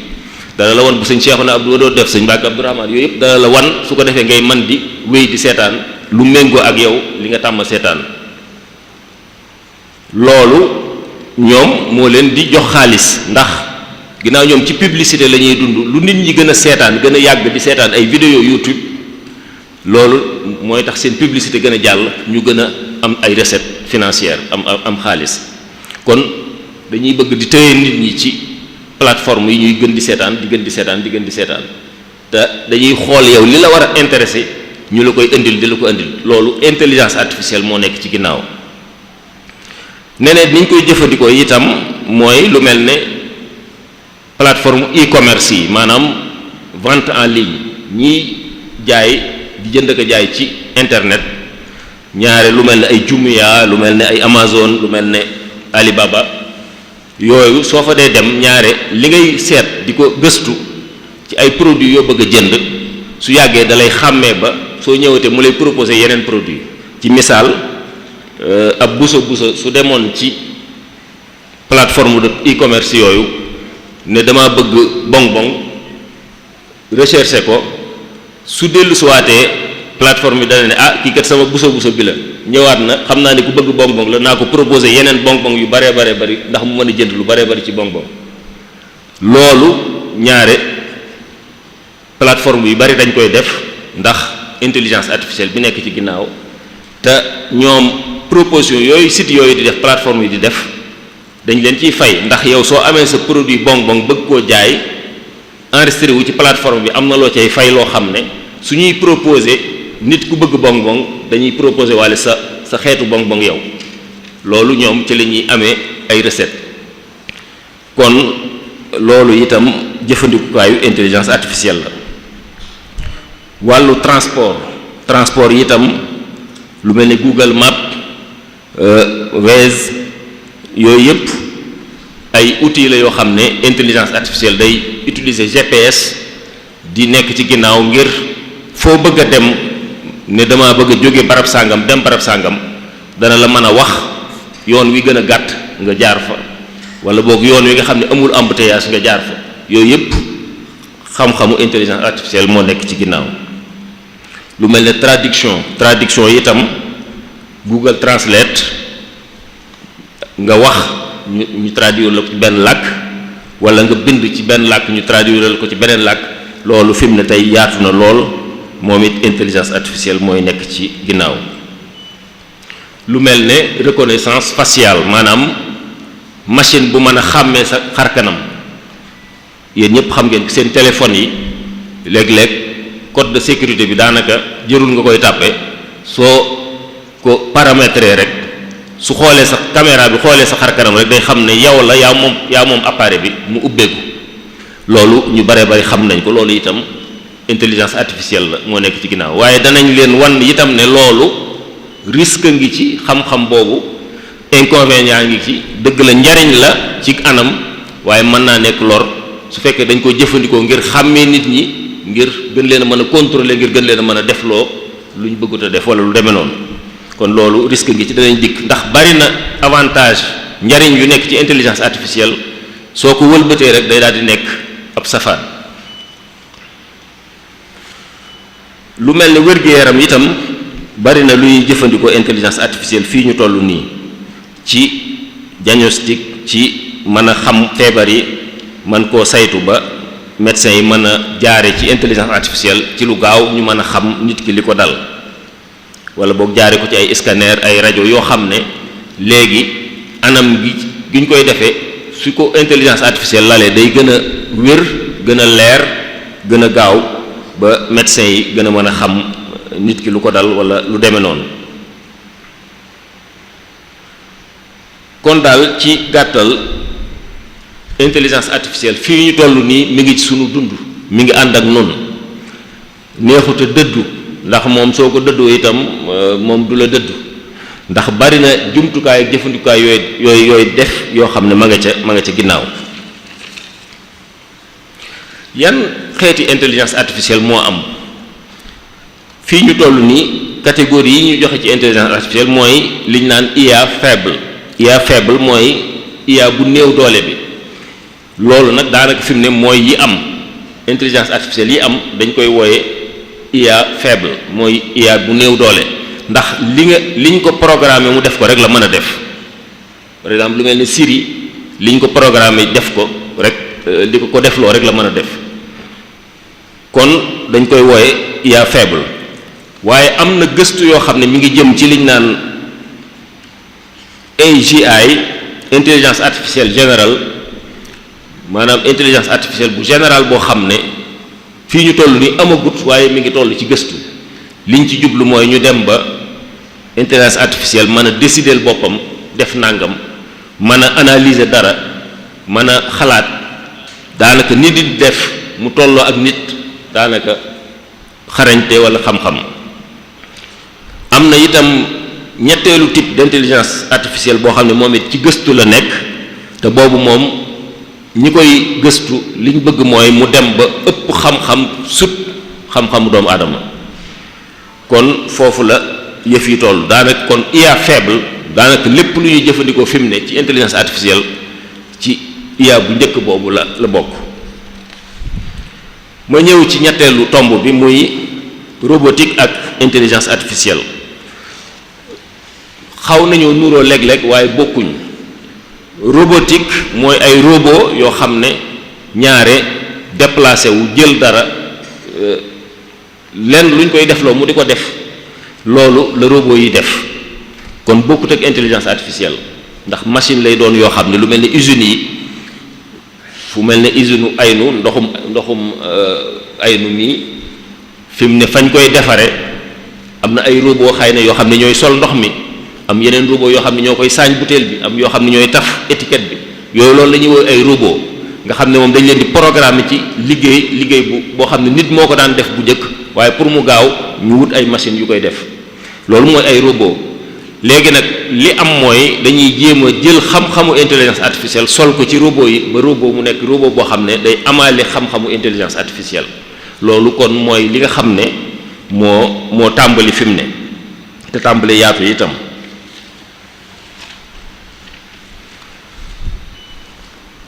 dana la wan bu sëñ Cheikhouna Abdou doo def sëñ Mbàkke Abdourahmane, yooyu yëpp dana la wan, su ko defee ngay man di wéy di seetaan lu méngoo ak yow li nga tàmm seetaan. loolu ñoom moo leen di jox xaalis ndax ginnaaw ñoom ci publicité la ñuy dund, lu nit ñi gën a seetaan gën a yàgg di seetaan ay vidéo YouTube, loolu mooy tax seen publicité gën a jàll, ñu gën a am ay recettes financières, am xaalis. kon dañuy bëgg di téye nit ñi ci plateforme yi ñuy gën di seetaan di gën di seetaan te dañuy xool yow li la war a intéressé ñu la koy indil di la ko indil. loolu intelligence artificielle moo nekk ci ginnaaw. neneen ni ñu koy jëfandikoo itam mooy lu mel ne plateforme e-commerce yi, maanaam vente en ligne, ñiy jaay di jënd ak jaay ci internet. ñaare lu mel ne ay Jumia, lu mel ne ay Amazon, lu mel ne Alibaba, yooyu soo fa dee dem ñaare li ngay seet di ko gëstu ci ay produits yoo bëgg a jënd, su yàggee da lay xàmmee ba soo ñëwatee mu lay proposer yeneen produit. ci misaal ab buso su demoon ci plateforme de e-commerce yooyu ne dama bëgg bonbon, rechercher ko, su dellu suwaatee plateforme bi dana ne ah kii kat sama buso bi la, ñëwaat na, xam naa ne ku bëgg bonbon la, naa ko proposer yeneen bonbon yu baree bari ndax mu mën a jënd lu baree bari ci bonbon. loolu ñaare plateforme yu bari dañ koy def ndax intelligence artificielle bi nekk ci ginnaaw, te ñoom proposition yooyu site yooyu di def, plateforme yi di def, dañ leen ciy fay ndax yow soo amee sa produit bonbon bëgg koo jaay enregistré wu ci plateforme bi, am na loo cay fay loo xam ne su ñuy proposer nit ku bëgg bonbon dañuy proposer waale sa xeetu bonbon yow. loolu ñoom ci la ñuy amee ay recettes. kon loolu itam jëfandikukaayu intelligence artificielle la. wàllu transport itam lu mel ni Google Maps, Waze, yooyu yëpp ay outils la yoo xam ne intelligence artificielle day utiliser GPS di nekk ci ginnaaw ngir foo bëgg a dem ne dama bëgg a jóge barab sàngam dem barab sàngam, dana la mën a wax yoon wi gën a gàtt nga jaar fa, wala boog yoon wi nga xam ne amul embouteillage nga jaar fa. yooyu yëpp xam-xamu intelligence artificielle moo nekk ci ginnaaw. lu mel ne traduction itam Google Translate nga wax ñu traduire la ko ci benn làkk wala nga bind ci benn làkk ñu traduire la ko ci beneen làkk loolu fi mu ne tey yaatu na lool moom it intelligence artificielle mooy nekk ci ginnaaw. lu mel ne reconnaissance faciale maanaam machine bu mën a xàmmee sa xar kanam yéen ñëpp xam ngeen seen téléphone yi léeg-léeg code de sécurité bi daanaka jërul nga koy tàppe soo ko paramétrer rek su xoolee sa caméra bi xoolee sa xar kanam rek day xam ne yow la yaa moom appareil bi mu ubbeeku loolu ñu bare bari xam nañ ko loolu itam intelligence artificielle la moo nekk ci ginnaaw waaye danañ leen wan itam ne loolu risque ngi ci xam-xam boobu inconvénient ngi ci dëgg la njariñ la ci anam waaye mën naa nekk lor su fekkee dañ ko jëfandikoo ngir xàmmee nit ñi ngir gën leen a mën a contrôler ngir gën leen a mën a defloo lu ñu bëggut a def wala lu demee noonu kon loolu risque ngi ci danañ dikk ndax bari na avantage njariñ yu nekk ci intelligence artificielle soo ko wëlbatee rek day daal di nekk ab safaan. lu mel ne wér-gu-yaram itam bari na luy jëfandikoo intelligence artificielle fii ñu toll nii ci diagnostic ci mën a xam feebar yi mën koo saytu ba médecins yi mën a jaare ci intelligence artificielle ci lu gaaw ñu mën a xam nit ki li ko dal wala boog jaare ko ci ay scanner ay rajo yoo xam ne léegi anam gi ñu koy defee su ko intelligence artificielle lalee day gën a wér gën a leer gën a gaaw ba médecins yi gën a mën a xam nit ki lu ko dal wala lu demee noonu. kon daal ci gàttal intelligence artificielle fii ñu toll nii mi ngi ci sunu dund mi ngi ànd ak noonu neexut a dëddu ndax moom soo ko dëddoo itam moom du la dëddu ndax bari na jumtukaay ak jëfandikaay yooyu def yoo xam ne ma nga ca ginnaaw. yan xeeti intelligence artificielle moo am fii ñu toll nii catégorie yi ñu joxe ci intelligence artificielle mooy liñ naan IA faible. IA faible mooy IA bu néew doole bi loolu nag daanaka fi mu ne mooy yi am intelligence artificielle yi am dañ koy wooye IA faible mooy IA bu néew doole ndax liñ ko programmé mu def ko rek la mën a def par exemple lu mel ni Siri liñ ko programmé def ko rek li ko defloo rek la mën a def kon dañ koy wooye IA faible waaye am na gëstu yoo xam ne mi ngi jëm ci liñ naan AGI intelligence artificielle générale maanaam intelligence artificielle bu générale boo xam ne fii ñu toll ni amagut waaye mi ngi toll ci gëstu liñ ci jublu mooy ñu dem ba intelligence artificielle mën a décider boppam def nangam mën a analyser dara mën a xalaat daanaka nit di def mu tolloo ak nit daanaka xarañte wala xam-xam. am na itam ñetteelu type d'intelligence artificielle boo xam ne moom it ci gëstu la nekk te boobu moom ñi koy gëstu liñ bëgg mooy mu dem ba ëpp xam-xam sut xam-xamu doomu aadama kon foofu la yëf yi toll daanaka kon IA faible daanaka lépp lu ñuy jëfandikoo fi mu ne ci intelligence artificielle ci IA bu njëkk boobu la bokk. ma ñëw ci ñetteelu tomb bi muy robotique ak intelligence artificielle xaw nañoo nuroo léeg-léeg waaye bokkuñ. robotique mooy ay robot yoo xam ne ñaare déplacé wu jël dara lenn luñ koy defloo mu di ko def loolu la robot yi def kon bokkut ak intelligence artificielle ndax machine lay doon yoo xam ne lu mel ne usines yi fu mel ne usine aynu ndoxum aynu mii fi mu ne fañ koy defare am na ay robot xëy na yoo xam ne ñooy sol ndox mi am yeneen robot yoo xam ne ñoo koy saañ butéel bi am yoo xam ne ñooy taf étiquette bi yooyu loolu la ñuy woowee ay robot nga xam ne moom dañ leen di programmer ci liggéey boo xam ne nit moo ko daan def bu njëkk waaye pour mu gaaw ñu wut ay machines yu koy def loolu mooy ay robot léegi nag li am mooy dañuy jéem a jël xam-xamu intelligence artificielle sol ko ci robot yi ba robot mu nekk robot boo xam ne day amaale xam-xamu intelligence artificielle loolu kon mooy li nga xam ne moo tàmbali fi mu ne te tàmbali yaatu itam.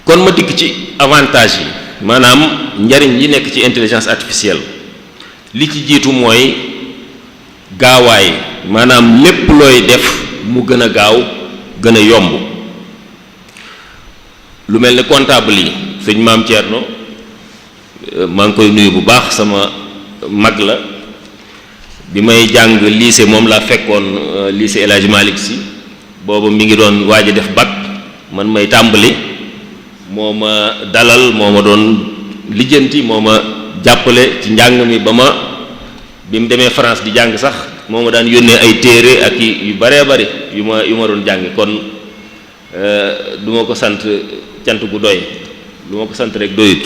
kon ma dikk ci avantage yi maanaam njariñ yi nekk ci intelligence artificielle li ci jiitu mooy gaawaay maanaam lépp looy def mu gën a gaaw gën a yomb. lu mel ne comptable yi sëñ Maam Thierno maa ngi koy nuyu bu baax, sama mag la. bi may jàng lycée moom laa fekkoon lycée El Hadj Malick Sy boobu mi ngi doon waaj a def bac, man may tàmbali, moo ma dalal, moo ma doon lijjanti, moo ma jàppale ci njàng mi ba ma bi mu demee France di jàng sax moo ma daan yónnee ay téere ak yu baree bari yu ma doon jàng. kon du ma ko sant cant gu doy, du ma ko sant rek doyut.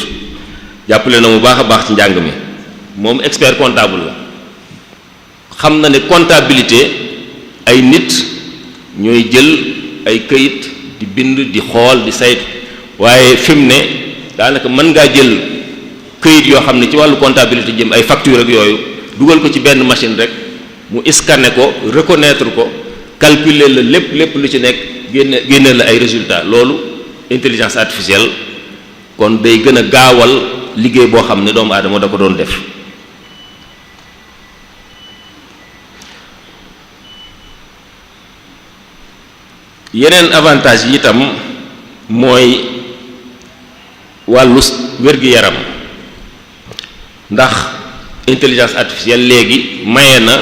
jàppale na mu baax a baax ci njàng mi. moom expert comptable la, xam na ne comptabilité ay nit ñooy jël ay këyit di bind di xool di saytu, waaye fi mu ne daanaka mën ngaa jël këyit yoo xam ne ci wàllu comptabilité jëm ay facture ak yooyu dugal ko ci benn machine rek mu scanner ko, reconnaître ko, calculer la lépp lu ci nekk, génne la ay résultats. loolu intelligence artificielle kon day gën a gaawal liggéey boo xam ne doomu aadama da ko doon def. yeneen avantage yi itam mooy wàllu wér-gi-yaram, ndax intelligence artificielle léegi maye na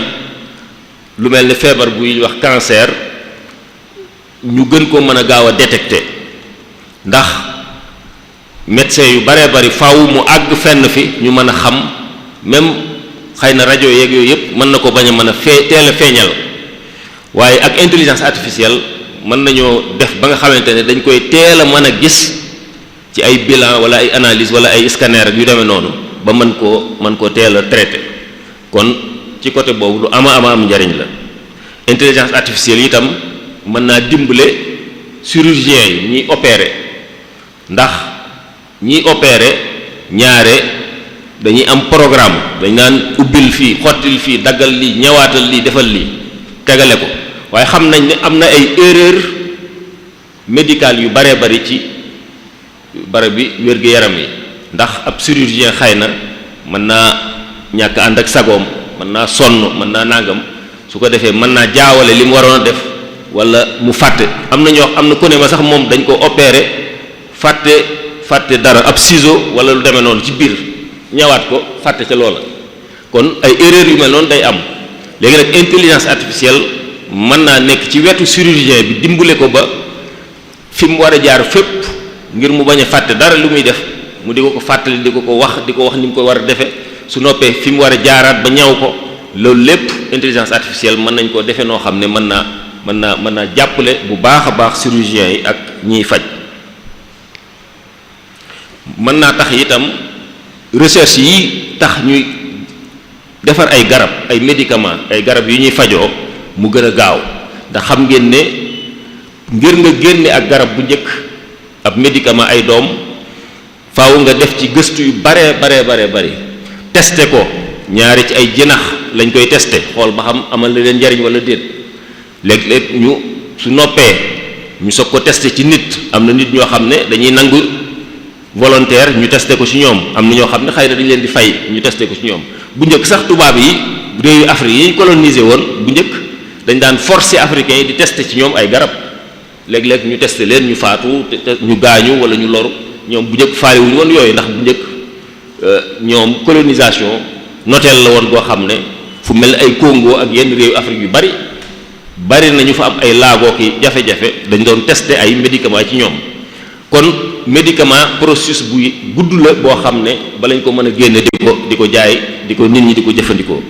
lu mel ne feebar buy wax cancer ñu gën ko mën a gaaw a détecter, ndax médecin yu baree bari faaw mu àgg fenn fi ñu mën a xam, même xëy na rajo yeeg yooyu yëpp mën na ko bañ a mën a teel a feeñal, waaye ak intelligence artificielle mën nañoo def ba nga xamante ne dañ koy teel a mën a gis ci ay bilan wala ay analyse wala ay scanner ak yu demee noonu ba mën koo teel a traité. kon ci côté boobu lu am njariñ la. intelligence artificielle itam mën naa dimbale chirurgien yi ñiy opérer, ndax ñiy opérer ñaare dañuy am programme, dañ naan ubbil fii, xottil fii, daggal lii, ñëwaatal lii, defal lii, tegale ko. waaye xam nañ ne am na ay erreur médicale yu baree bari ci barab bi wér-gu-yaram yi, ndax ab chirurgien xëy na mën naa ñàkk ànd ak sagoom, mën naa sonn, mën naa nangam, su ko defee mën naa jaawale li mu waroon a def wala mu fàtte. am na ku ne ma sax moom dañ ko opérer fàtte dara, ab ciseau wala lu demee noonu ci biir, ñëwaat ko fàtte ca loola. kon ay erreur yu mel noonu day am. léegi nag intelligence artificielle mën naa nekk ci wetu chirurgien bi dimbale ko ba fi mu war a jaar fépp ngir mu bañ a fàtte dara lu muy def, mu di ko fàttali, di ko wax ni mu ko war a defee. su noppee fi mu war a jaaraat ba ñaw ko, loolu lépp intelligence artificielle mën nañ koo defee noo xam ne mën naa jàppale bu baax a baax chirurgien yi ak ñiy faj. mën naa tax itam recherche yi tax ñuy defar ay garab, ay médicaments, ay garab yu ñuy fajoo mu gën a gaaw. ndax xam ngeen ne ngir nga génne ak garab bu njëkk ab médicament ay doom, faaw nga def ci gëstu yu bari testé ko, ñaari ci ay jinax lañ koy testé xool ba xam amal na leen njariñ wala déet. léeg-léeg ñu su noppee ñu soog ko testé ci nit. am na nit ñoo xam ne dañuy nangu volontaire ñu testé ko ci ñoom, am na ñoo xam ne xëy na dañ leen di fay ñu testé ko ci ñoom. bu njëkk sax tubaab yi réewu Afrique yi colonisé woon bu njëkk dañ daan forcer africains yi di testé ci ñoom ay garab. léeg-léeg ñu testé leen ñu faatu, ñu gaañu wala ñu loru. ñoom bu njëkk faale wuñu woon yooyu, ndax bu njëkk ñoom colonisation noteel la woon boo xam ne fu mel ay Congo ak yenn réewu Afrique yu bari na ñu fa am ay laagoo ki jafe-jafe, dañ doon testé ay médicaments ci ñoom. kon médicament processus bu gudd la boo xam ne balañ ko mën a génne di ko jaay, di ko nit ñi di ko jëfandikoo.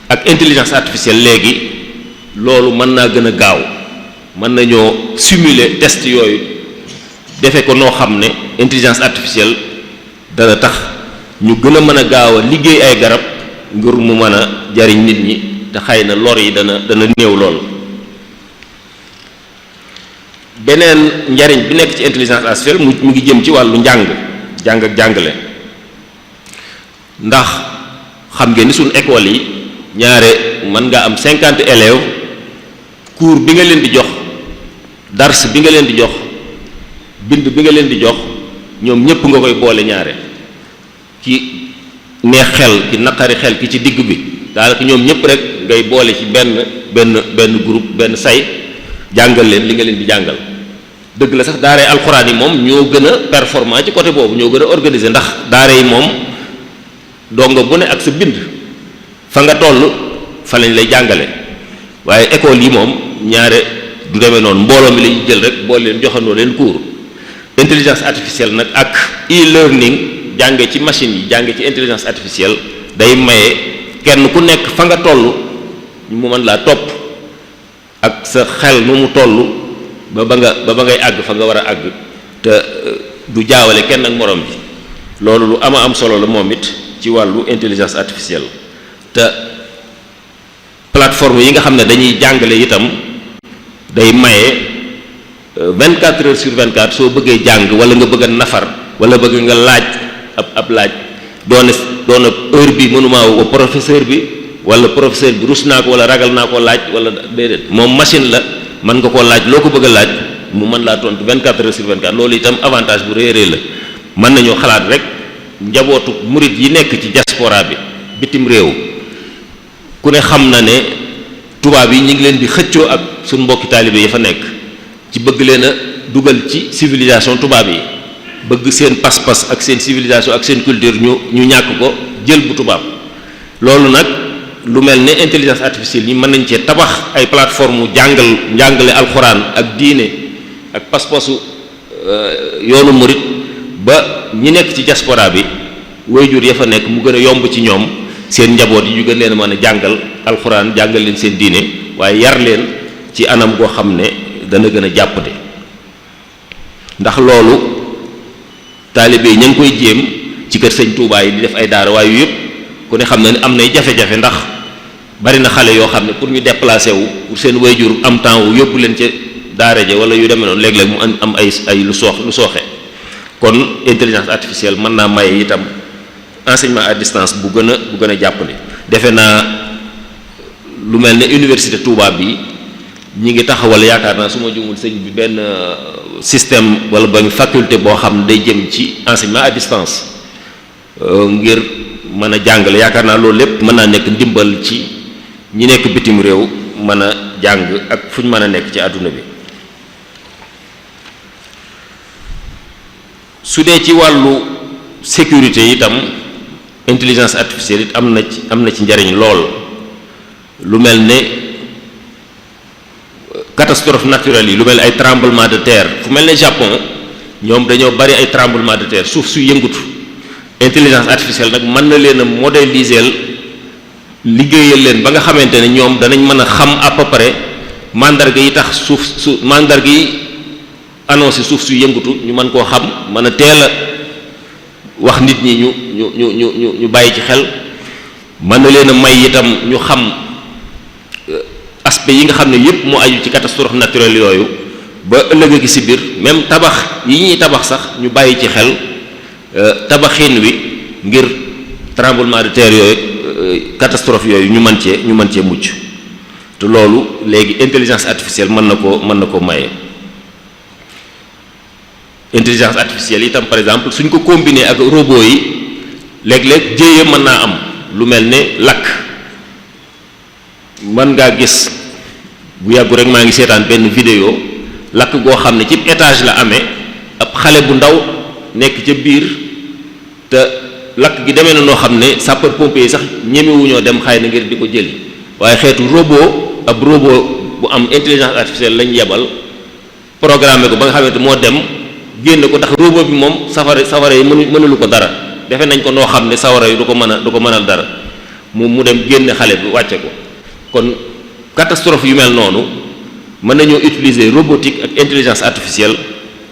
ak intelligence artificielle léegi loolu mën naa gën a gaaw, mën nañoo simuler test yooyu defe ko noo xam ne intelligence artificielle dana tax ñu gën a mën a gaaw a liggéey ay garab ngir mu mën a jariñ nit ñi, te xëy na lor yi dana néew lool. beneen njariñ bi nekk ci intelligence artificielle mu ngi jëm ci wàllu jàng ak jàngale. ndax xam ngeen ni suñu école yi ñaare mën nga am 50 élèves, cours bi nga leen di jox, dars bi nga leen di jox, bind bi nga leen di jox, ñoom ñëpp nga koy boole ñaare. ki neex xel, ki naqari xel, ki ci digg bi, daanaka ñoom ñëpp rek ngay boole ci benn groupe benn say jàngal leen li nga leen di jàngal. dëgg la sax daara alxuraan yi moom ñoo gën a performant ci côté boobu ñoo gën a organiser ndax daara yi moom donga bu ne ak sa bind fa nga toll fa lañ lay jàngale waaye école yi moom ñaare du demee noonu mbooloo mi lañu jël rek boole leen joxandoo leen cours. intelligence artificielle nag ak e-learning jànge ci machine yi jànge ci intelligence artificielle day maye kenn ku nekk fa nga toll mu mën laa topp ak sa xel nu mu toll ba ngay àgg fa nga war a àgg te du jaawale kenn ak morom ji loolu lu ama am solo la moom it ci wàllu intelligence artificielle te plateforme yi nga xam ne dañuy jàngale itam day maye 24 heures sur 24 soo bëggee jàng wala nga bëgg a nafar wala bëgg nga laaj ab laaj doona heure bi mënumaa woo professeur bi wala professeur bi rus naa ko wala ragal naa ko laaj wala déedéet moom machine la mën nga koo laaj loo ko bëgg a laaj mu mën laa tontu 24 heures sur 24 loolu itam avantage bu réerée la mën nañoo xalaat rek njabootu murit yi nekk ci diaspora bi bitim réew ku ne xam na ne tubaab yi ñu ngi leen di xëccoo ak suñ mbokki taalibe yi fa nekk ci bëgg leen a dugal ci civilisation tubaab yi bëgg seen pas-pas ak seen civilisation ak seen culture ñu ñàkk ko jël bu tubaab loolu nag lu mel ne intelligence artificielle yi mën nañ cee tabax ay plateforme njàngale alxuraan ak diine ak pas-pasu yoonu murit ba ñi nekk ci diaspora bi waajur ya fa nekk mu gën a yomb ci ñoom seen njaboot yi ñu gën leen a mën a jàngal alxuraan jàngal leen seen diine waaye yar leen ci anam goo xam ne dana gën a jàppale ndax loolu taalibe yi ña ngi koy jéem ci kër sëñ Touba yi di def ay daara waaye yëpp ku ne xam na ne am nay jafe-jafe ndax bari na xale yoo xam ne pour ñu déplacer wu pour seen waajur am temps wu yóbbu leen ca daara ja wala yu demee noonu léeg-léeg mu am ay lu sooxe kon intelligence artificielle mën naa maye itam enseignement à distance bu gën a jàppale. defe naa lu mel ne université Touba bi ñi ngi taxawal yaakaar naa su ma jumul sëñ bi benn système wala ba faculté boo xam ne day jëm ci enseignement à distance ngir mën a jàngale yaakaar naa loolu lépp mën naa nekk ndimbal ci ñi nekk bitim réew mën a jàng ak fu ñu mën a nekk ci àdduna bi. su dee ci wàllu sécurité itam intelligence artificielle it am na ci njariñ lool lu mel ne catastrophe naturelle yi lu mel ne ay tremblement de terre fu mel ne Japon ñoom dañoo bari ay tremblement de terre suuf su yëngutu intelligence artificielle nag mën na leen a modéliser liggéeyal leen ba nga xamante ne ñoom danañ mën a xam à peu près mandarga yi tax mandarga yi annoncé suuf su yëngutu ñu mën koo xam mën a teel a wax nit ñi ñu bàyyi ci xel mën na leen a may itam ñu xam aspect yi nga xam ne yépp mu aju ci catastrophe naturelle yooyu ba ëllëg gi ci biir même tabax yi ñuy tabax sax ñu bàyyi ci xel tabaxin wi ngir tremblement de terre yooyu catastrophe yooyu ñu mën cee mucc te loolu léegi intelligence artificielle mën na ko maye. intelligence artificielle itam par exemple suñ ko combiner ak robot yi léeg-léeg jéeye mën naa am lu mel ne lakk mën ngaa gis bu yàggu rek maa ngi seetaan benn vidéo lakk goo xam ne ci étage la amee ab xale bu ndaw nekk ca biir te lakk gi demee na noo xam ne sapeur pompier yi sax ñemewuñoo dem xëy na ngir di ko jëli waaye xeetu ab robot bu am intelligence artificielle lañ yebal programmé ko ba nga xamante moo dem génn ko ndax robot bi moom safara yi mënulu ko dara defe nañ ko noo xam ne sawara yi du ko mënal dara mu dem génne xale bi wàcce ko kon catastrophe yu mel noonu mën nañoo utiliser robotique ak intelligence artificielle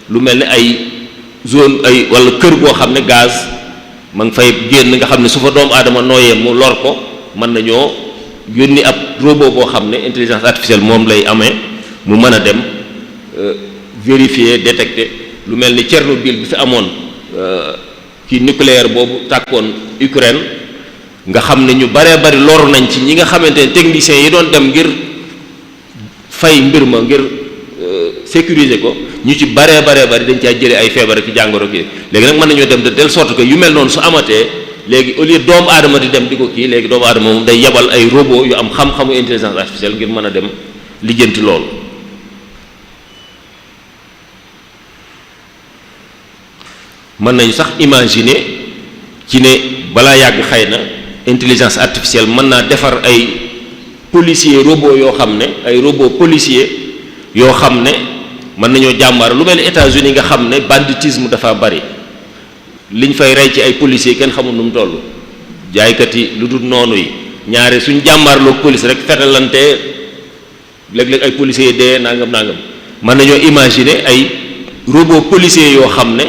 lu mel ne ay zone ay wala kër goo xam ne gaz ma ngi fay génn nga xam ne su fa doomu aadama nooyee mu lor ko mën nañoo yónni ab robot boo xam ne intelligence artificielle moom lay amee mu mën a dem vérifier détecter lu mel ni Tchernobyl bi fi amoon kii nucléaire boobu tàkkoon Ukraine nga xam ne ñu baree bari loru nañ ci ñi nga xamante ne techniciens yi doon dem ngir fay mbir ma ngir sécuriser ko ñu ci baree bari dañ caa jëlee ay feebar ak jàngoro ki léegi nag mën nañoo dem de telle sorte que yu mel noonu su amatee léegi au lieu doomu aadama di dem di ko kii léegi doomu aadama moom day yebal ay robot yu am xam-xamu intelligence artificielle ngir mën a dem lijjanti loolu. mën nañu sax imaginer ci ne balaa yàgg xëy na intelligence artificielle mën naa defar ay policier robot yoo xam ne ay robot policier yoo xam ne mën nañoo jàmbaar lu mel ni États-Unis nga xam ne banditisme dafa bari liñ fay rey ci ay policiers kenn xamul nu mu toll jaaykat yi lu dul noonu yi ñaare suñ jàmbaarloog police rek fetalante léeg-léeg ay policiers yi dee nangam mën nañoo imaginer ay robot policiers yoo xam ne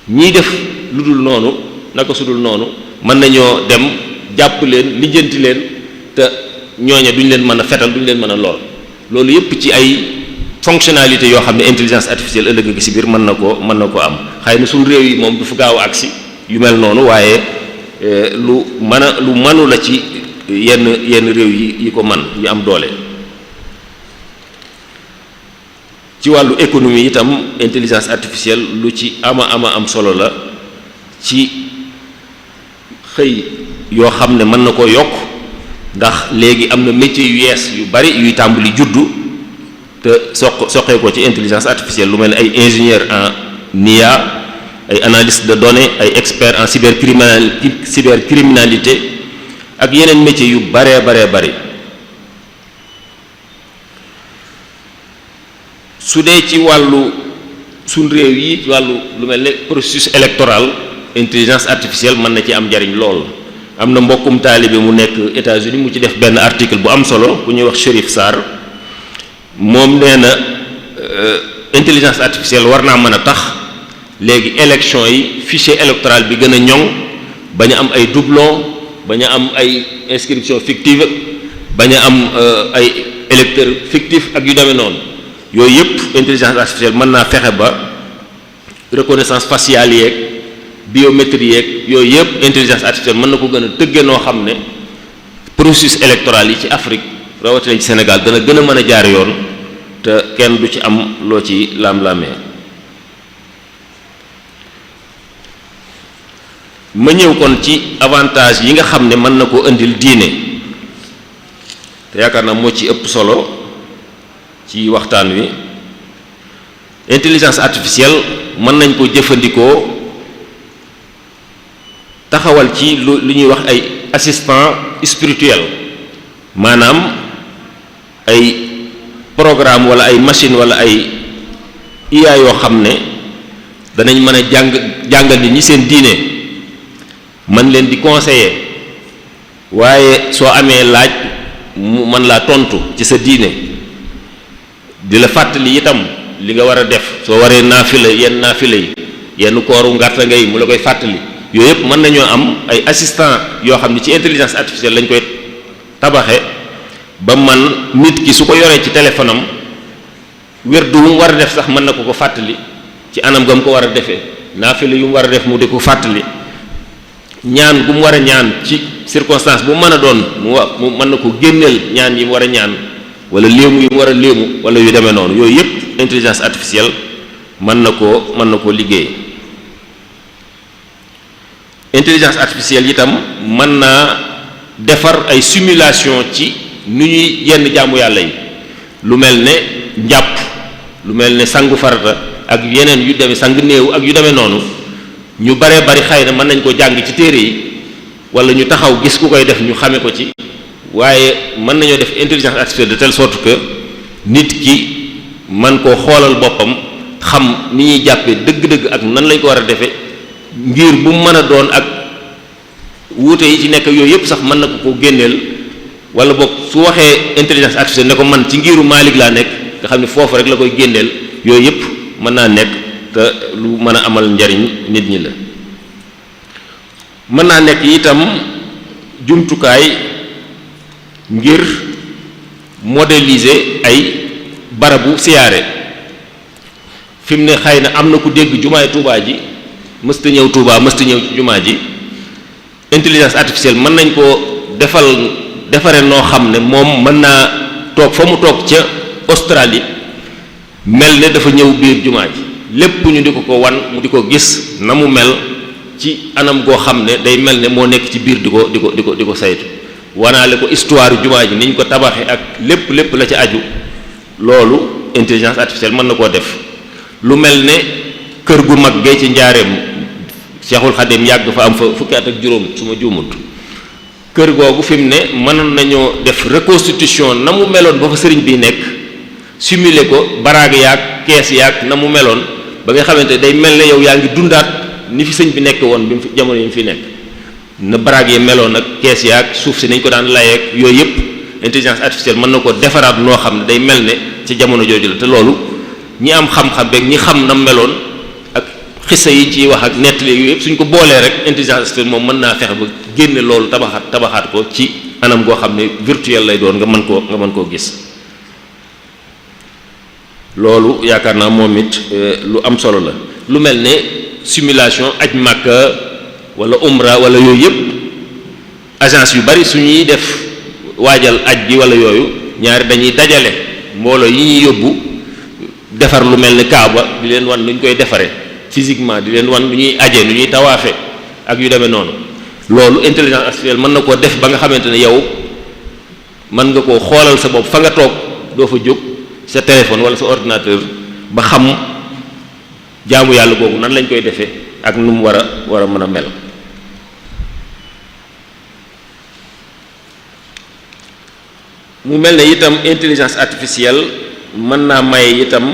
ñiy def lu dul noonu naka su dul noonu mën nañoo dem jàpp leen lijjanti leen te ñooña duñ leen mën a fetal duñ leen mën a lool loolu yépp ci ay fonctionnalité yoo xam ne intelligence artificielle ëllëg gi ci biir mën na koo am xëy na suñu réew yi moom du fa gaaw a agsi yu mel noonu waaye lu mënu la ci yenn réew yi ko man yi am doole. ci wàllu économie itam intelligence artificielle lu ci ama am solo la ci xëy yoo xam ne mën na koo yokk ndax léegi am na métier yu yees yu bari yuy tàmbali juddu te soqee ko ci intelligence artificielle lu mel ne ay ingénieur en IA ay analyste de données ay expert en cybercriminalité ak yeneen métier yu baree bari su dee ci wàllu suñ réew yi ci wàllu lu mel ne processus électoral intelligence artificielle mën na ci am njariñ lool. am na mbokkum taalibe mu nekk États-Unis mu ci def benn article bu am solo bu ñuy wax Chérif Sarr moom nee na intelligence artificielle war naa mën a tax léegi élection yi fichier électoral bi gën a ñoŋ bañ a am ay doublon bañ a am ay inscription fictive bañ a am ay électeurs fictifs ak yu demee noonu yooyu yëpp intelligence artificielle mën naa fexe ba reconnaissance faciale yeeg biométrie yeeg yooyu yëpp intelligence artificielle mën na ko gën a tëggee noo xam ne processus électoral yi ci Afrique rawatina ci Sénégal dana gën a mën a jaar yoon te kenn du ci am loo ci lam-lamee. ma ñëw kon ci avantage yi nga xam ne mën na koo indil diine te yaakaar naa moo ci ëpp solo ci waxtaan wi. intelligence artificielle mën nañ ko jëfandikoo taxawal ci lu ñuy wax ay assistant spirituel maanaam ay programme wala ay machine wala ay IA yoo xam ne danañ mën a jàngal nit ñi seen diine mën leen di conseiller waaye soo amee laaj mu mën laa tontu ci sa diine di la fàttali itam li nga war a def soo waree naafila yi yenn kooru ngarta ngay mu la koy fàttali yooyu yëpp mën nañoo am ay assistant yoo xam ne ci intelligence artificielle lañ koy tabaxe ba man nit ki su ko yoree ci téléphone am wérdu wu mu war a def sax mën na ko fàttali ci anam ga mu ko war a defee naafila yu mu war a def mu di ko fàttali ñaan gu mu war a ñaan ci circonstance bu mën a doon mu mën na ko génneel ñaan yi mu war a ñaan wala léemu yi mu war a léemu wala yu demee noonu yooyu yëpp intelligence artificielle mën na koo liggéey. intelligence artificielle itam mën naa defar ay simulation ci nu ñuy yenn jaamu yàlla yi lu mel ne njàpp lu mel ne sangu farata ak yeneen yu demee sang néew ak yu demee noonu ñu baree bari xëy na mën nañ ko jàng ci téere yi wala ñu taxaw gis ku koy def ñu xame ko ci waaye mën nañoo def intelligence artificielle de telle sorte que nit ki man koo xoolal boppam xam ni ñuy jàppee dëgg-dëgg ak nan lañ ko war a defee ngir bu mu mën a doon ak wuute yi ci nekk yooyu yëpp sax mën na ko génneel wala boog su waxee intelligence artificielle ne ko man ci ngiru Maalik laa nekk nga xam ne foofu rek la koy génneel yooyu yëpp mën naa nekk te lu mën a amal njariñ nit ñi la. mën naa nekk itam jumtukaay ngir modéliser ay barabu siyaare fi mu ne xëy na am na ku dégg jumaay Tuubaa ji mësta ñëw Tuubaa mësta ñëw ci jumaa ji intelligence artificielle mën nañ koo defare noo xam ne moom mën naa toog fa mu toog ca Australie mel ne dafa ñëw biir jumaa ji lépp ñu di ko wan mu di ko gis na mu mel ci anam goo xam ne day mel ne moo nekk ci biir di ko saytu wanaale ko histoire jumaa ji ni ñu ko tabaxee ak lépp la ci aju loolu intelligence artificielle mën na koo def. lu mel ne kër gu mag gee ci njaareem Cheikhul Khadim yàgg fa am fa fukki at ak juróom su ma juumut kër googu fi mu ne mënoon nañoo def reconstitution na mu meloon ba fa sëriñ bi nekk simuler ko baraag yaag kees yaag na mu meloon ba nga xamante day mel ne yow yaa ngi dundaat ni fi sëñ bi nekk woon bi mu fi jamono yi mu fi nekk na baraag yi meloon ak kees yaag suuf si nañ ko daan layeeg yooyu yëpp intelligence artificielle mën na ko defaraat noo xam ne day mel ne ci jamono jooju la te loolu ñi am xam-xam beeg ñi xam na meloon ak xissa yi ciy wax ak nettali yooyu yëpp suñ ko boolee rek intelligence artificielle moom mën naa fexe ba génne loolu tabaxaat ko ci anam goo xam ne virtuel lay doon nga mën koo gis loolu yaakaar naa moom it lu am solo la lu mel ne simulation aj Makka wala umra wala yooyu yëpp agence yu bari suñuy def waajal aj gi wala yooyu ñaari dañuy dajale mbooloo yi ñuy yóbbu defar lu mel ni Kaaba di leen wan nu ñu koy defaree physiquement di leen wan nu ñuy aje nu ñuy tawaafe ak yu demee noonu loolu intelligence artificielle mën na koo def ba nga xamante ne yow mën nga koo xoolal sa bopp fa nga toog doo fa jóg sa téléphone wala sa ordinateur ba xam jaamu yàlla googu nan lañ koy defee ak nu mu war a mën a mel. mu mel ne itam intelligence artificielle mën naa may itam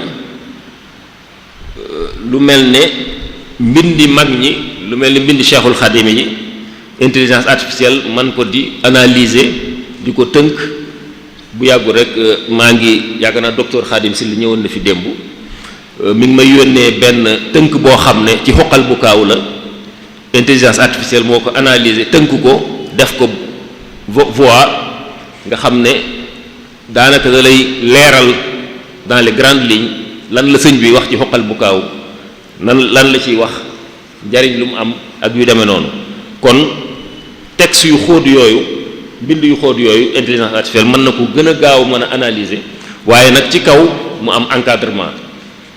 lu mel ne mbindi mag ñi lu mel ne mbindi Cheikhul Khadim yi intelligence artificielle man ko di analyser di ko tënk bu yàggu rek maa ngi yàgg naa docteur Khadim si li ñëwoon na fi démb mi ngi may yónnee benn tënk boo xam ne ci xoqal bu kaaw la intelligence artificielle moo ko analyser tënk ko def ko voix nga xam ne daanaka da lay leeral dans les grandes lignes lan la sëñ bi wax ci xoqal bu kaaw lan la ciy wax njariñ lu mu am ak yu demee noonu kon texte yu xóot yooyu mbind yu xóot yooyu intelligence artificielle mën na ko gën a gaaw mën a analyser waaye nag ci kaw mu am encadrement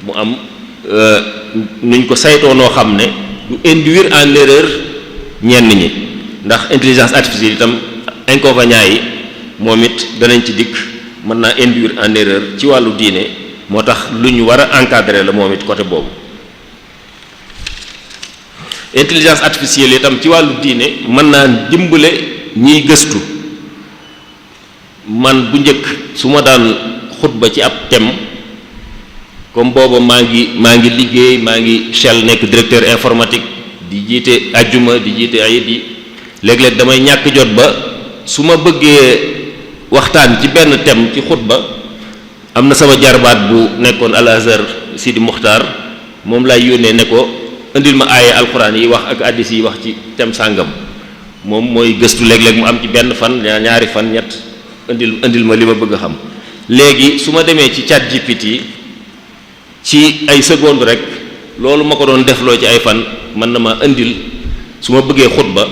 mu am nuñ ko saytoo noo xam ne du induire en erreur ñenn ñi ndax intelligence artificielle itam inconvénients yi moom it danañ ci dikk mën naa induire en erreur ci wàllu diine moo tax lu ñu war a encadrer la moom it côté boobu intelligence artificielle itam ci wàllu diine mën naa dimbale ñiy gëstu man bu njëkk su ma daan xutba ci ab thème comme booba maa ngi liggéey maa ngi Shell nekk directeur informatique di jiite ajjuma di jiite ayit yi léeg-léeg damay ñàkk jot ba su ma bëggee waxtaan ci benn thème ci xutba am na sama jarbaat bu nekkoon Al Azhar Sidi Muxtaar moom lay yónnee ne ko indil ma aaye alxuraan yi wax ak hadiis yi wax ci thème sàngam moom mooy gëstu léeg-léeg mu am ci benn fan ñaari fan ñett indil ma li ma bëgg a xam léegi su ma demee ci ChatGPT ci ay seconde rek loolu ma ko doon defloo ci ay fan mën na ma indil su ma bëggee xutba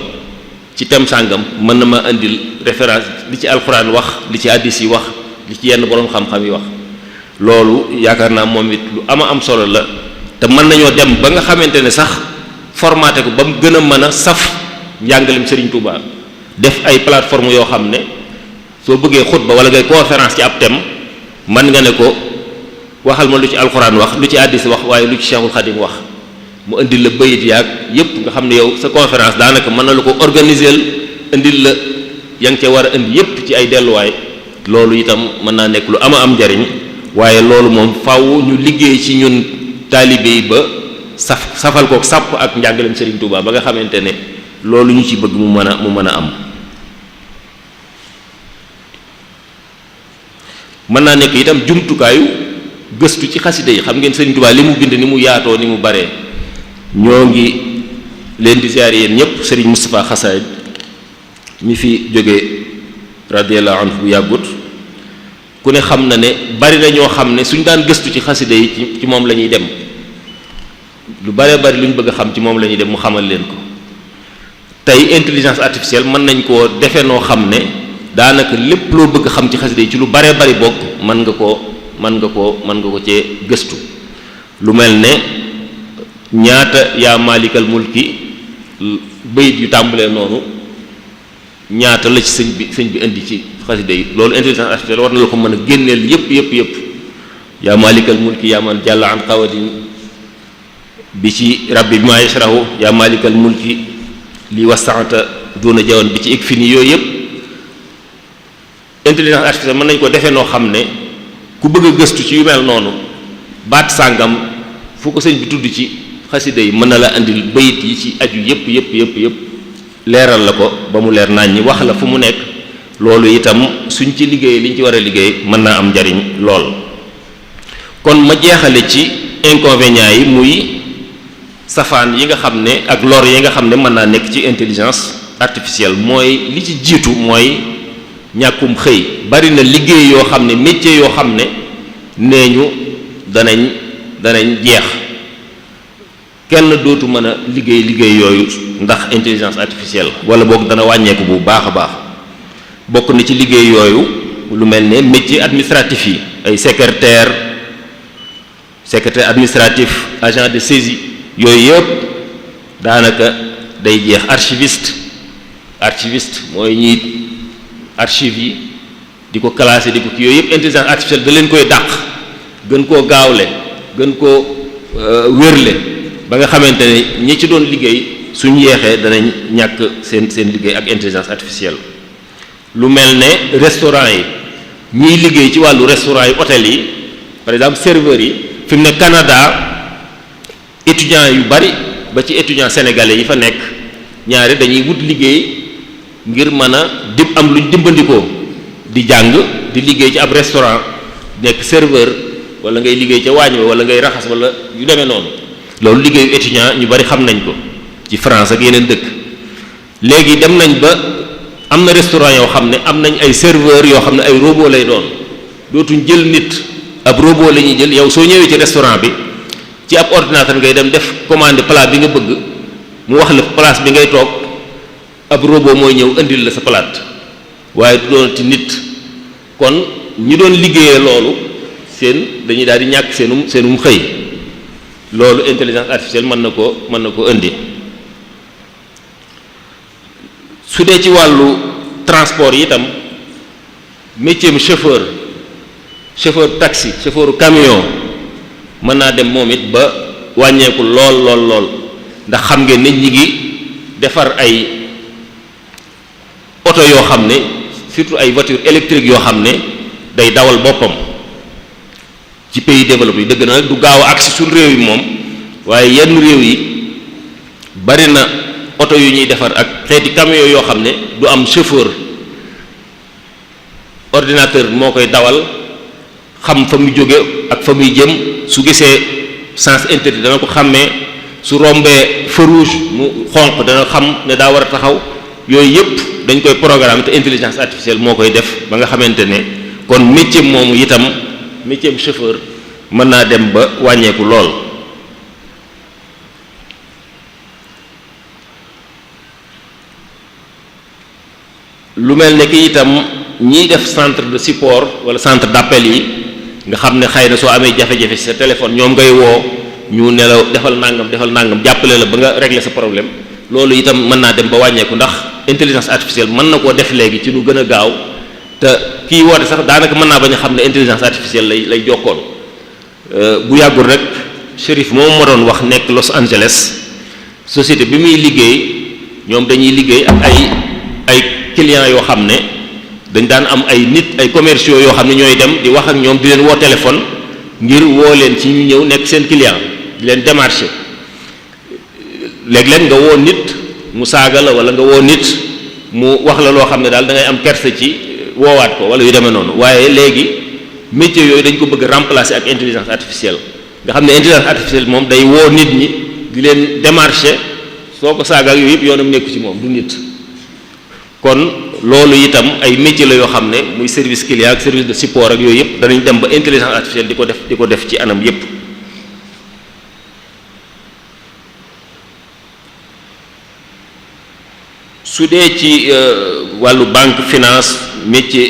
ci thème sàngam mën na ma indil référence li ci alxuraan wax li ci hadiis yi wax li ci yenn boroom xam-xam yi wax loolu yaakaar naa moom it lu am solo la te mën nañoo dem ba nga xamante ne sax formaté ko ba mu gën a mën a saf njàngalem Serigne Touba def ay plateforme yoo xam ne soo bëggee xutba wala ngay conférence ci ab thème mën nga ne ko waxal ma lu ci alxuraan wax lu ci hadiis wax waaye lu ci Cheikhul Khadim wax mu indil la bayit yaag yépp nga xam ne yow sa conférence daanaka mën na la ko organiser indil la ya nga ca war a indi yépp ci ay delluwaay loolu itam mën naa nekk lu am njariñ waaye loolu moom faaw ñu liggéey ci ñun taalibe yi ba safal kook sàpp ak njàngaleem Serigne Touba ba nga xamante ne loolu ñu ci bëgg mu mën a am mën naa nekk itam jumtukaayu gëstu ci xasida yi xam ngeen Serigne Touba li mu bind ni mu yaatoo ni mu baree ñoo ngi leen di ziar yéen ñëpp Serigne Moustapha Xasaayid mi fi jóge radiyallahu anhu bu yàggut ku ne xam na ne bari na ñoo xam ne suñ daan gëstu ci xasida yi ci moom la ñuy dem lu bari lu ñu bëgg a xam ci moom la ñuy dem mu xamal leen ko tey intelligence artificielle mën nañ koo defe noo xam ne daanaka lépp loo bëgg xam ci xasida yi ci lu baree bari bokk mën nga ko cee gëstu lu mel ne ñaata yaa maalikal mulki bayit yu tàmbalee noonu ñaata la ci sëñ bi indi ci xasida yi loolu intelligence artificielle war na la ko mën a génneel yépp yaa malikal mulki yaa man jàlla an qawadin bi ci rabbi bi ma yashrahu yaa malikal mulki li wasaata duna jawan bi ci ik fi ni yooyu yëpp intelligence artificielle mën nañ ko defee noo xam ne ku bëgg a gëstu ci yu mel noonu baat sàngam fu ko sëñ bi tudd ci xasida yi mën na la indil bayit yi ci aju yëpp leeral la ko ba mu leer nañ ñi wax la fu mu nekk loolu itam suñ ci liggéey liñ ci war a liggéey mën naa am njariñ lool. kon ma jeexale ci inconvénients yi muy safaan yi nga xam ne ak lor yi nga xam ne mën naa nekk ci intelligence artificielle mooy li ci jiitu mooy ñàkkum xëy bari na liggéey yoo xam ne métier yoo xam ne nee ñu danañ jeex kenn dootu mën a liggéey yooyu ndax intelligence artificielle wala boog dana wàññeeku bu baax a baax bokk na ci liggéey yooyu lu mel ne métier administratif yi ay secrétaire administratif agent de saisie yooyu yëpp daanaka day jeex archiviste mooy ñiy archive yi di ko classé di ko kii yooyu yëpp intelligence artificielle da leen koy dàq gën koo gaawle gën koo wérle ba nga xamante ne ñi ci doon liggéey suñ yeexee danañ ñàkk seen liggéey ak intelligence artificielle. lu mel ne restaurant yi ñiy liggéey ci wàllu restaurant yi hôtel yi par exemple serveurs yi fi mu ne Canada étudiants yu bari ba ci étudiants sénégalais yi fa nekk ñaari dañuy wut liggéey ngir mën a am luñ dimbandikoo di jàng di liggéey ci ab restaurant nekk serveur wala ngay liggéey ca waañ wa wala ngay raxas wala yu demee noonu loolu liggéeyu étudiant ñu bari xam nañ ko ci France ak yeneen dëkk léegi dem nañ ba am na restaurant yoo xam ne am nañ ay serveur yoo xam ne ay robot lay doon dootuñ jël nit ab robot la ñuy jël yow soo ñëwee ci restaurant bi ci ab ordinateur ngay dem def commande plat bi nga bëgg mu wax la place bi ngay toog ab robot mooy ñëw indil la sa plat waaye du doon ci nit kon ñi doon liggéeyee loolu dañuy daal di ñàkk seenum xëy loolu intelligence artificielle mën na ko indi su dee ci wàllu transport yi itam métier mu chauffeur taxi chauffeur camion mën naa dem moom it ba wàññeeku lool ndax xam ngeen ne ñi ngi defar ay oto yoo xam ne surtout ay voiture électrique yoo xam ne day dawal boppam ci pays développé yi dëgg na nag du gaaw a agsi suñu réew yi moom waaye yenn réew yi bari na oto yu ñuy defar ak xeeti camion yoo xam ne du am chauffeur ordinateur moo koy dawal xam fa muy jóge ak fa muy jëm su gisee sens interdit dana ko xàmmee su rombee feu rouge mu xonq dana xam ne daa war a taxaw yooyu yëpp dañ koy programme te intelligence artificielle moo koy def ba nga xamante ne kon métier moomu itam métier chauffeur mën naa dem ba wàññeeku lool. lu mel ne ki itam ñiy def centre de support wala centre d'appel yi nga xam ne xëy na soo amee jafe-jafe ci sa téléphone ñoom ngay woo ñu ne la defal nangam jàppale la ba nga régler sa problème loolu itam mën naa dem ba wàññeeku ndax intelligence artificielle mën na koo def léegi ci lu gën a gaaw te kii woote sax daanaka mën naa bañ a xam ne intelligence artificielle lay jokkoon bu yàggul rek Chérif moom ma doon wax nekk Los Angeles société bi muy liggéey ñoom dañuy liggéey ak ay clients yoo xam ne dañ daan am ay nit ay commerciaux yoo xam ne ñooy dem di wax ak ñoom di leen woo téléphone ngir woo leen ci ñu ñëw nekk seen client di leen démarcher léeg-léeg nga woo nit mu saaga la wala nga woo nit mu wax la loo xam ne daal da ngay am kersa ci woowaat ko wala yu demee noonu waaye léegi métier yooyu dañ ko bëgg remplacer ak intelligence artificielle nga xam ne intelligence artificielle moom day woo nit ñi di leen démarcher soo ko saaga ak yooyu yëpp yoonam nekku ci moom du nit kon loolu itam ay métier la yoo xam ne muy service client ak service de support ak yooyu yëpp danañ dem ba intelligence artificielle di ko def ci anam yëpp. su dee ci wàllu banque finance métier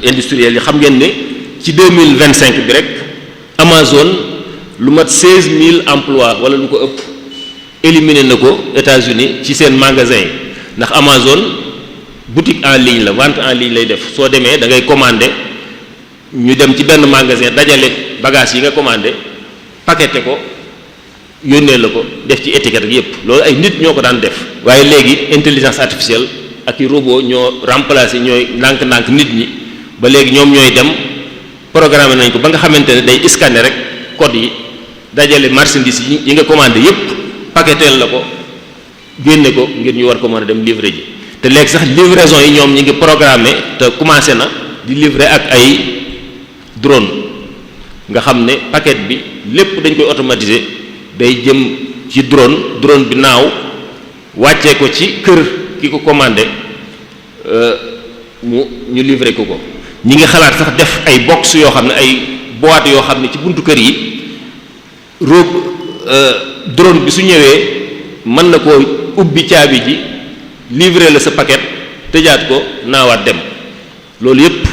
industriel yi xam ngeen ne ci 2025 bi rek Amazon lu mat 16000 emplois wala lu ko ëpp éliminé na ko États-Unis ci seen magasin yi ndax Amazon boutique en ligne la, vente en ligne lay def. Soo demee da ngay commander ñu dem ci benn magasin dajale bagage yi nga commandé paqueté ko yónnee la ko def ci étiquette ak yépp. Loolu ay nit ñoo ko daan def waaye léegi intelligence artificielle ak i robot ñoo remplacer ñooy ndànk-ndànk nit ñi ba léegi ñoom ñooy dem programmer nañ ko ba nga xamante ne day scanner rek code yi dajale marchandise yi nga commandé yépp paqueteel la ko génne ko ngir ñu war ko mën a dem livrer ji. Te léegi sax livraison yi ñoom ñi ngi programmer te commencé na di livrer ak ay drone nga xam ne paquet bi lépp dañ koy automatiser day jëm ci drone bi naaw wàccee ko ci kër ki ko commandé ñu livrer ko. Ñi ngi xalaat sax def ay box yoo xam ne ay boîte yoo xam ne ci buntu kër yi drone bi su ñëwee mën na koo ubbi caabi ji livrer la sa paquet tëjaat ko naawaat dem. Loolu yépp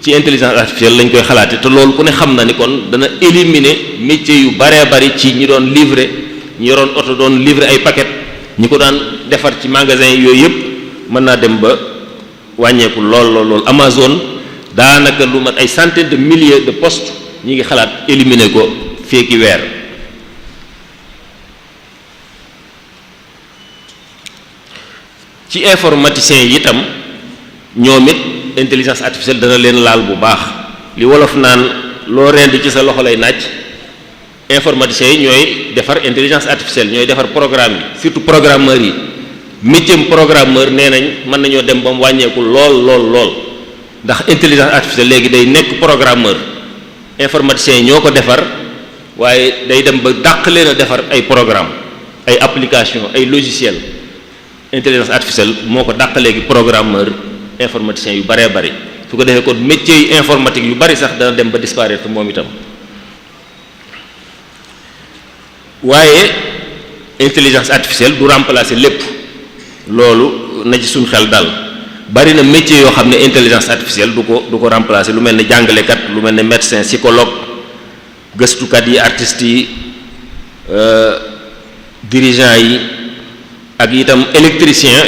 ci intelligence artificielle lañ koy xalaate te loolu ku ne xam na ni kon dana éliminer métier yu baree bari ci ñi doon livrer ñi yoroon oto doon livrer ay paquet ñi ko daan defar ci magasin yooyu yépp mën naa dem ba wàññeeku lool. Amazon daanaka lu mat ay centaines de milliers de postes ñi ngi xalaat éliminer ko feeki weer. Ci informaticiens yi itam ñoom it intelligence artificielle dana leen laal bu baax li wolof naan loo rendi ci sa loxo lay naaj. Informaticiens yi ñooy defar intelligence artificielle ñooy defar programme yi surtout programmeurs yi métier programmeur nee nañ mën nañoo dem ba mu wàññeeku lool ndax intelligence artificielle léegi day nekk programmeur. Informaticiens yi ñoo ko defar waaye day dem ba dàq leen a defar ay programme ay application ay logiciel. Intelligence artificielle moo ko dàq léegi programmeur informaticien yu baree bari su ko defee kon métier yi informatique yu bari sax dana dem ba disparaître moom itam. Waaye intelligence artificielle du remplacer lépp loolu na ci suñ xel dal. Bari na métier yoo xam ne intelligence artificielle du ko remplacer lu mel ne jàngalekat lu mel ne médecin psychologue gëstukat yi artistes yi dirigeants yi ak itam électricien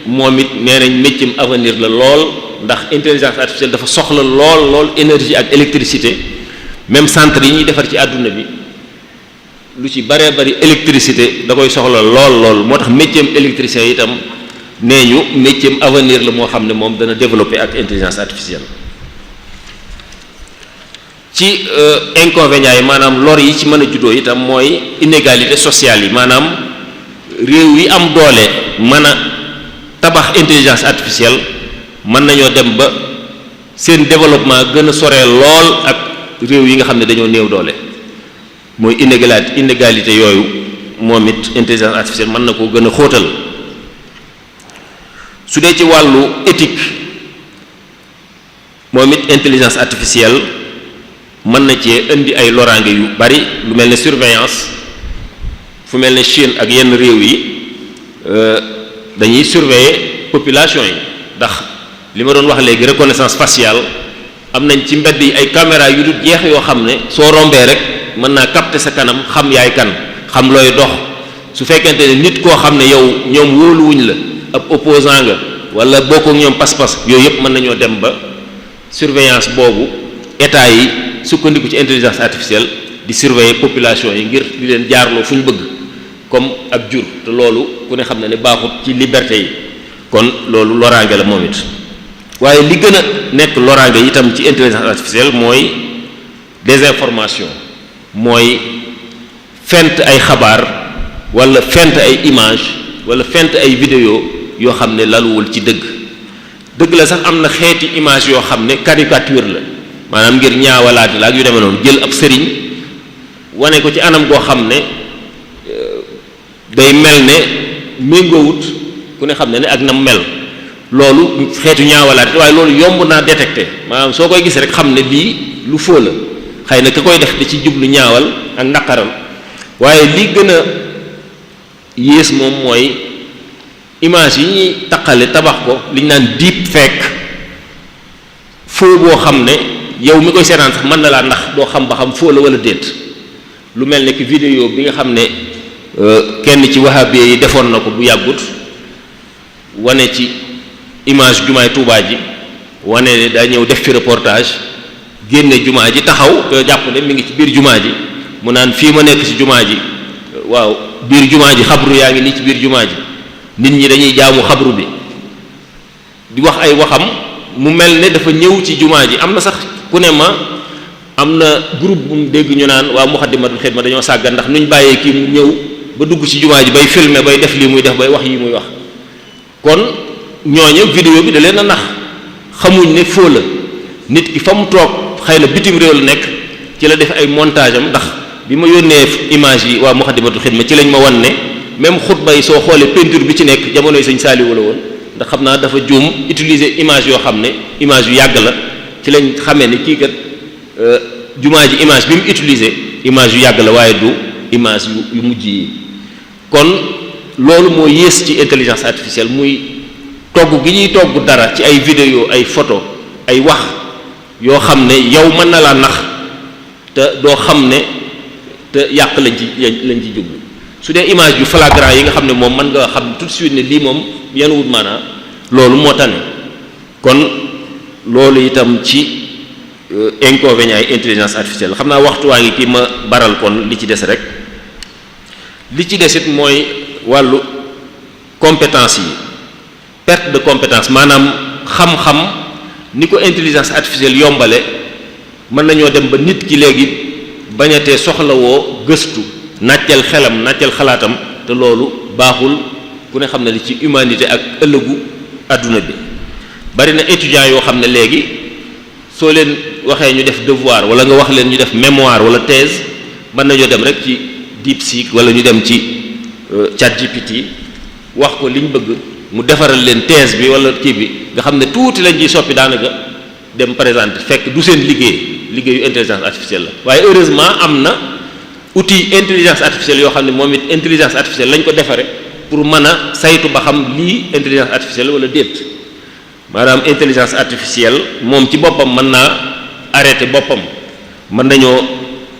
moom it nee nañ métier avenir la lool ndax intelligence artificielle dafa soxla lool énergie ak électricité. Même centre yi ñuy defar ci àdduna bi lu ci baree bari électricité da koy soxla lool moo tax métier électricien itam nee ñu métier avenir la moo xam ne moom dana développer ak intelligence artificielle. Ci inconvénients yi maanaam lor yi ci mën a juddoo itam mooy inégalité sociale yi maanaam réew yi am doole mën a tabax intelligence artificielle mën nañoo dem ba seen développement gën a soree lool ak réew yi nga xam ne dañoo néew doole mooy inégalité yooyu moom it intelligence artificielle mën na koo gën a xóotal. Su dee ci wàllu éthique moom it intelligence artificielle mën na cee indi ay loraange yu bari lu mel ne surveillance fu mel ne Chine ak yenn réew yi dañuy surveiller population yi ndax li ma doon wax léegi reconnaissance faciale am nañ ci mbedd yi ay caméra yu dul jeex yoo xam ne soo rombee rek mën naa capter sa kanam xam yaay kan xam looy dox su fekkente ne nit koo xam ne yow ñoom wóoluwuñ la ab opposant nga wala bokk ak ñoom pas-pas yooyu yëpp mën nañoo dem ba surveillance boobu état yi sukkandiku ci intelligence artificielle di surveiller population yi ngir di leen jaarloo fu ñu bëgg comme ak jur te loolu ku ne xam na ne baaxut ci liberté yi kon loolu loraange la moom it. waaye li gën a nekk loraange itam ci intelligence artificielle mooy désinformation mooy fent ay xabaar wala fent ay image wala fent ay vidéo yoo xam ne laluwul ci dëgg la sax am na xeeti image yoo xam ne caricature la maanaam ngir ñaawalaati la ak yu demee noonu jël ab sëriñ wane ko ci anam goo xam ne day mel ne méngoowut ku ne xam ne ak nam mel loolu xeetu ñaawalaati waaye loolu yomb naa détecter maanaam soo koy gis rek xam ne lii lu faux la xëy na ka koy def da ci jublu ñaawal ak naqaral waaye li gën a yées moom mooy image yi ñuy taqale tabax ko li ñu naan deep fake faux boo xam ne yow mi koy seetaan sax mën na laa ndax doo xam ba xam faux la wala déet lu mel ne ki vidéo bi nga xam ne kenn ci wahabi yi defoon na ko bu yàggut wane ci image jumaay Tuubaa ji wane ne daa ñëw def fi reportage génne jumaa ji taxaw te jàpp ne mi ngi ci biir jumaa ji mu naan fii ma nekk ci jumaa ji waaw biir jumaa ji xabru yaa ngi nii ci biir jumaa ji nit ñi dañuy jaamu xabru bi di wax ay waxam mu mel ne dafa ñëw ci jumaa ji am na sax ku ne ma am na groupe bu mu dégg ñu naan waa Muxaddamatul Xidma dañoo sàggan ndax nuñ bàyyee kii mu ñëw ba dugg ci jumaa ji bay filmer bay def lii muy def bay wax yi muy wax kon ñooñu vidéo bi da leen a nax xamuñ ne foo la nit ki fa mu toog xëy na bitim réew la nekk ci la def ay montage am ndax bi ma yónnee image yi waa Muxaddamatul Xidma ci lañ ma wan ne même xutba yi soo xoolee peinture bi ci nekk jamonoy sëñ Saaliwu la woon ndax xam naa dafa juum utiliser image yoo xam ne image yu yàgg la ci lañ xamee ne kii kat jumaa ji image bi mu utiliser image yu yàgg la waaye du image yu mujj yi kon loolu moo yées ci intelligence artificielle muy togg gi ñuy togg dara ci ay vidéo ay photo ay wax yoo xam ne yow mën na laa nax te doo xam ne te yàq lañ ci jublu su dee image yu flagrant yi nga xam ne moom mën nga xam tout de suite ne lii moom yan wut maanaa loolu moo tane kon loolu itam ci inconvénients yi intelligence artificielle xam naa waxtu waa ngi kii ma baral kon li ci des rek li ci des it mooy wàllu compétence yi perte de compétence maanaam xam-xam ni ko intelligence artificielle yombale mën nañoo dem ba nit ki léegi bañatee soxlawoo gëstu nàccal xelam nàccal xalaatam te loolu baaxul ku ne xam ne li ci humanité ak ëllëgu adduna bi bari na étudiants yoo xam ne léegi soo leen waxee ñu def devoir wala nga wax leen ñu def mémoire wala thèse mën nañoo dem rek ci DeepSeek wala ñu dem ci ChatGPT wax ko liñ bëgg mu defaral leen thèse bi wala kii bi nga xam ne tuuti lañ ciy soppi daanaka dem présenter fekk du seen liggéeyu intelligence artificielle la waaye heureusement am na outil intelligence artificielle yoo xam ne moom it intelligence artificielle lañ ko defare pour mën a saytu ba xam lii intelligence artificielle wala déet maanaam intelligence artificielle moom ci boppam mën naa arrêter boppam mën nañoo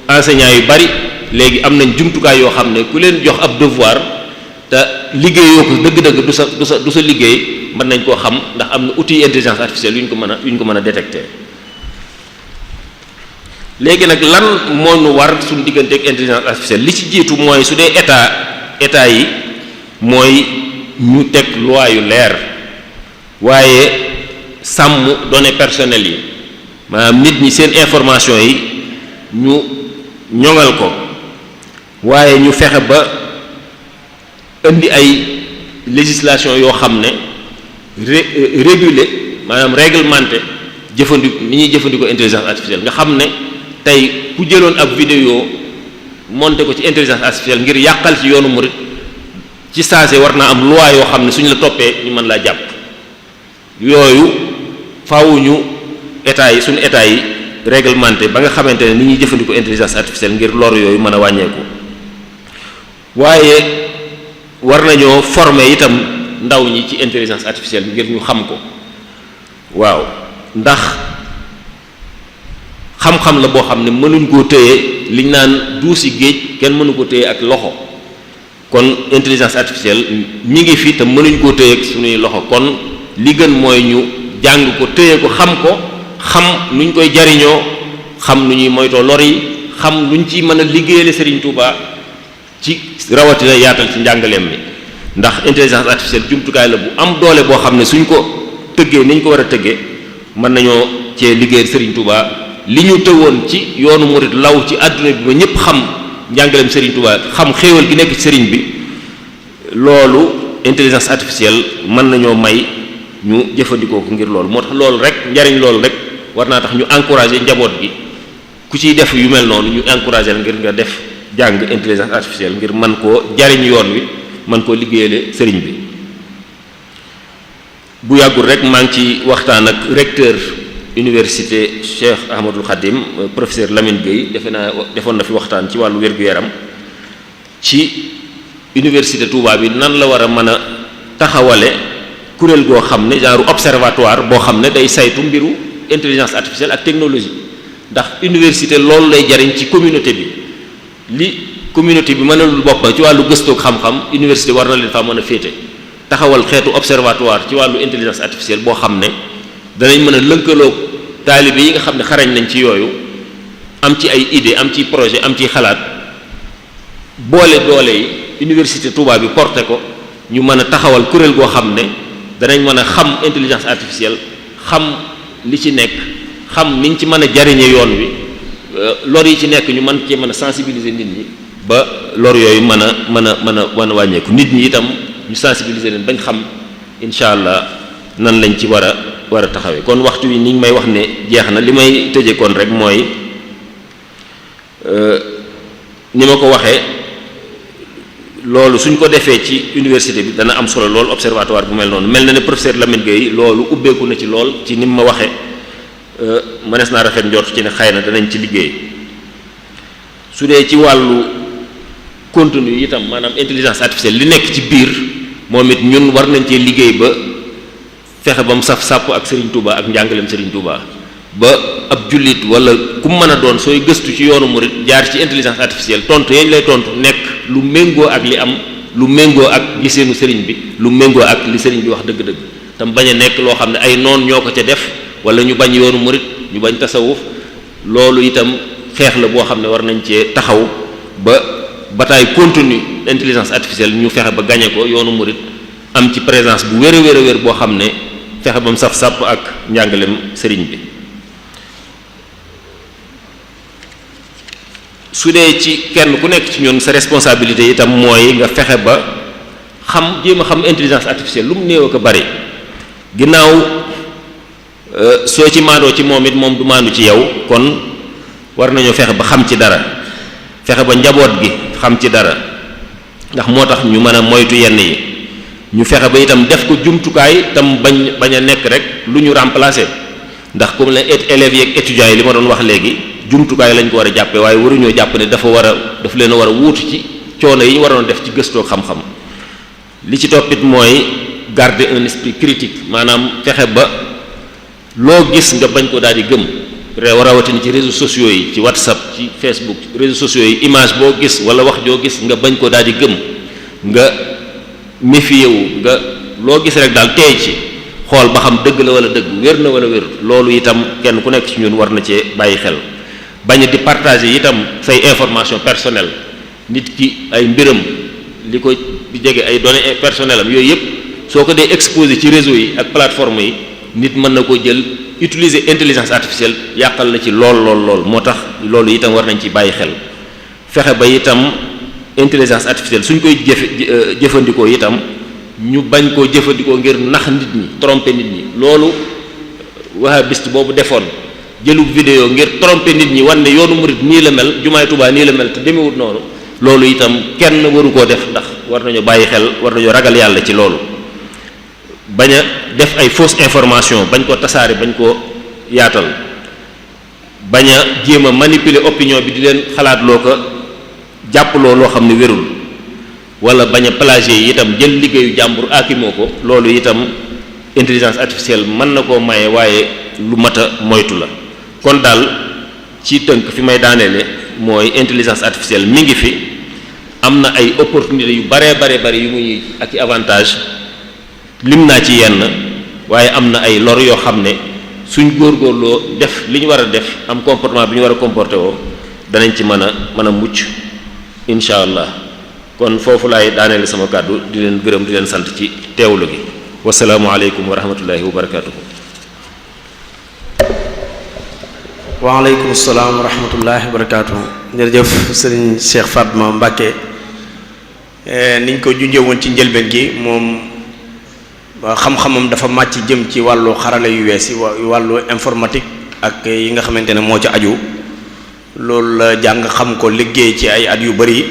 enseignants yu bari léegi am nañ jumtukaay yoo xam ne ku leen jox ab devoir te liggéeyoo ko dëgg-dëgg du sa liggéey mën nañ koo xam ndax am na outil intelligence artificielle yu ñu ko mën a détecter léegi nag lan moo ñu war suñu diggante ak intelligence artificielle li ci jiitu mooy su dee état yi mooy ñu teg loi yu leer waaye sàmm données personnelles yi maanaam nit ñi seen information yi ñu ñoŋal ko waaye ñu fexe ba indi ay législation yoo xam ne réguler maanaam réglementé ni ñuy jëfandikoo intelligence artificielle nga xam ne tey ku jëloon ab vidéo monté ko ci intelligence artificielle ngir yàqal ci yoonu murid ci saase war naa am loi yoo xam ne suñ la toppee ñu mën laa jàpp yooyu faaw ñu suñu état yi réglementé ba nga xamante ne ni ñuy jëfandikoo intelligence artificielle ngir lor yooyu mën a wàññeeku waaye war nañoo former itam ndaw ñi ci intelligence artificielle ngir ñu xam ko waaw ndax xam-xam la boo xam ne mënuñ koo téye liñ naan duusi géej kenn mënu ko téye ak loxo kon intelligence artificielle ñi ngi fi te mënuñ koo téye ak suñuy loxo kon li gën mooy ñu jàng ko téye ko xam nuñ koy jariñoo xam nu ñuy moytoo lor yi xam luñ ci mën a liggéeyale Serigne Touba ci rawatina yaatal ci njàngaleem mi ndax intelligence artificielle jumtukaay la bu am doole boo xam ne suñ ko tëggee niñ ko war a tëggee mën nañoo cee liggéeyal Serigne Touba li ñu tëwoon ci yoonu murid law ci àdduna bi ba ñëpp xam njàngaleem Serigne Touba xam xéewal gi nekk ci Serigne bi loolu intelligence artificielle mën nañoo may ñu jëfandikoo ko ngir loolu moo tax loolu rek njariñ loolu rek war naa tax ñu encourager njaboot gi ku ciy def yu mel noonu ñu encourager ngir nga def jàng intelligence artificielle ngir mën koo jariñ yoon wi mën koo liggéeyale sëriñ bi bu yàggul rek maa ngi ci waxtaan ak recteur université Cheikh Ahmadul Khadim professeur Lamine Gueye defoon na fi waxtaan ci wàllu wér-gu-yaram ci université Touba bi nan la war a mën a taxawale kuréel goo xam ne genre observatoire boo xam ne day saytu mbiru intelligence artificielle ak technologie ndax université loolu lay jariñ ci communauté bi li communauté bi mënalul boppam ci wàllu gëstoog xam-xam université war na leen faa mën a féete taxawal xeetu observatoire ci wàllu intelligence artificielle boo xam ne danañ mën a lënkaloog taalibe yi nga xam ne xarañ nañ ci yooyu am ci ay idée am ci projet am ci xalaat boole doole yi université Touba bi porté ko ñu mën a taxawal kuréel goo xam ne danañ mën a xam intelligence artificielle xam li ci nekk xam niñ ci mën a jariñe yoon wi lor yi ci nekk ñu mën cee mën a sensibiliser nit ñi ba lor yooyu mën a wàññeeku nit ñi itam ñu sensibiliser leen bañ xam incha allah nan lañ ci war a taxawee kon waxtu wi ni ngi may wax ne jeex na li may tëje kon rek mooy ni ma ko waxee loolu suñ ko defee ci université bi dana am solo lool observatoire bu mel noonu mel na ne professeur Lamine Gueye loolu ubbeeku na ci lool ci ni ma waxee mënees naa rafet njort ci ne xëy na danañ ci liggéey su dee ci wàllu contenu itam maanaam intelligence artificielle li nekk ci biir moom it ñun war nañ cee liggéey ba fexe ba mu saf sàpp ak Serigne Touba ak njàngaleem Serigne Touba ba ab jullit wala ku mën a doon sooy gëstu ci yoonu murid jaar ci intelligence artificielle tontu yañ lay tontu nekk lu méngoo ak li am lu méngoo ak giseenu Serigne bi lu méngoo ak li Serigne bi wax dëgg-dëgg tam bañ a nekk loo xam ne ay noon ñoo ko ca def wala ñu bañ yoonu murid ñu bañ tasawuf loolu itam xeex la boo xam ne war nañ cee taxaw ba bataille continue intelligence artificielle ñu fexe ba gañe ko yoonu murid am ci présence bu wér a wér boo xam ne fexe ba mu saf sàpp ak njàngalem sëriñ bi su dee ci kenn ku nekk ci ñun sa responsabilité itam mooy nga fexe ba jéem a xam intelligence artificielle lu mu néew ko bari ginnaaw soo ci maandoo ci moom it moom du maandu ci yow kon war nañoo fexe ba xam ci dara fexe ba njaboot gi xam ci dara ndax moo tax ñu mën a moytu yenn yi ñu fexe ba itam def ko jumtukaay tam bañ a nekk rek lu ñu remplacer ndax comme les élèves yeeg étudiants yi li ma doon wax léegi jumtukaay lañ ko war a jàppe waaye waruñoo jàpp ne daf leen a war a wuutu ci coono yi ñu waroon def ci gëstoo xam-xam li ci toppit mooy garder un esprit critique maanaam fexe ba loo gis nga bañ ko daal di gëm rawatina ci réseaux sociaux yi ci WhatsApp ci Facebook réseaux sociaux yi image boo gis wala wax joo gis nga bañ ko daal di gëm nga méfier wu nga loo gis rek daal teey ci xool ba xam dëgg la wala dëgg wér na wala wér loolu itam kenn ku nekk ci ñun war na cee bàyyi xel bañ di partager itam say information personnelle nit ki ay mbiram li ko di jege ay données personnelles am yooyu yëpp soo ko dee exposer ci réseau yi ak plateforme yi nit mën na ko jël utiliser intelligence artificielle yàqal la ci lool moo tax loolu itam war nañ ci bàyyi xel fexe ba itam intelligence artificielle suñ koy jëfandikoo itam ñu bañ koo jëfandikoo ngir nax nit ñi tromper nit ñi loolu wahhabiste boobu defoon jëlub vidéo ngir tromper nit ñi wan ne yoonu murid nii la mel jumaay Tuubaa nii la mel te demewut noonu loolu itam kenn waru koo def ndax war nañu bàyyi xel war nañu ragal yàlla ci loolu bañ a def ay fausse information bañ ko tasaare bañ ko yaatal bañ a jéem a manipuler opinion bi di leen xalaat loo ko jàppaloo loo xam ne wérul wala bañ a plagier yi itam jël liggéeyu jàmbur aakimoo ko loolu itam intelligence artificielle mën na koo maye waaye lu mat a moytu la kon daal ci tënk fi may daaneele mooy intelligence artificielle mi ngi fi am na ay opportunités yu bare yu muy ak i avantage lim naa ci yenn waaye am na ay lor yoo xam ne suñ góorgóorloo def li ñu war a def am comportement bi ñu war a comporté woo danañ ci mën a mucc incha allah kon foofu laay daaneele sama kàddu di leen gërëm di leen sant ci teewlu gi wasalaamualeykum wa rahmatullahi wa barakatuhu. waaleykum salaam wa rahmatullahi wa barakatuhu. jërëjëf sëriñ Cheikh Fatma Mbacké niñ ko junjee woon ci njëlbeen gi moom xam-xamam dafa màcc jëm ci wàllu xarala yu wees yi wàllu informatique ak yi nga xamante ne moo ci aju loolu la jàng xam ko liggéey ci ay at yu bari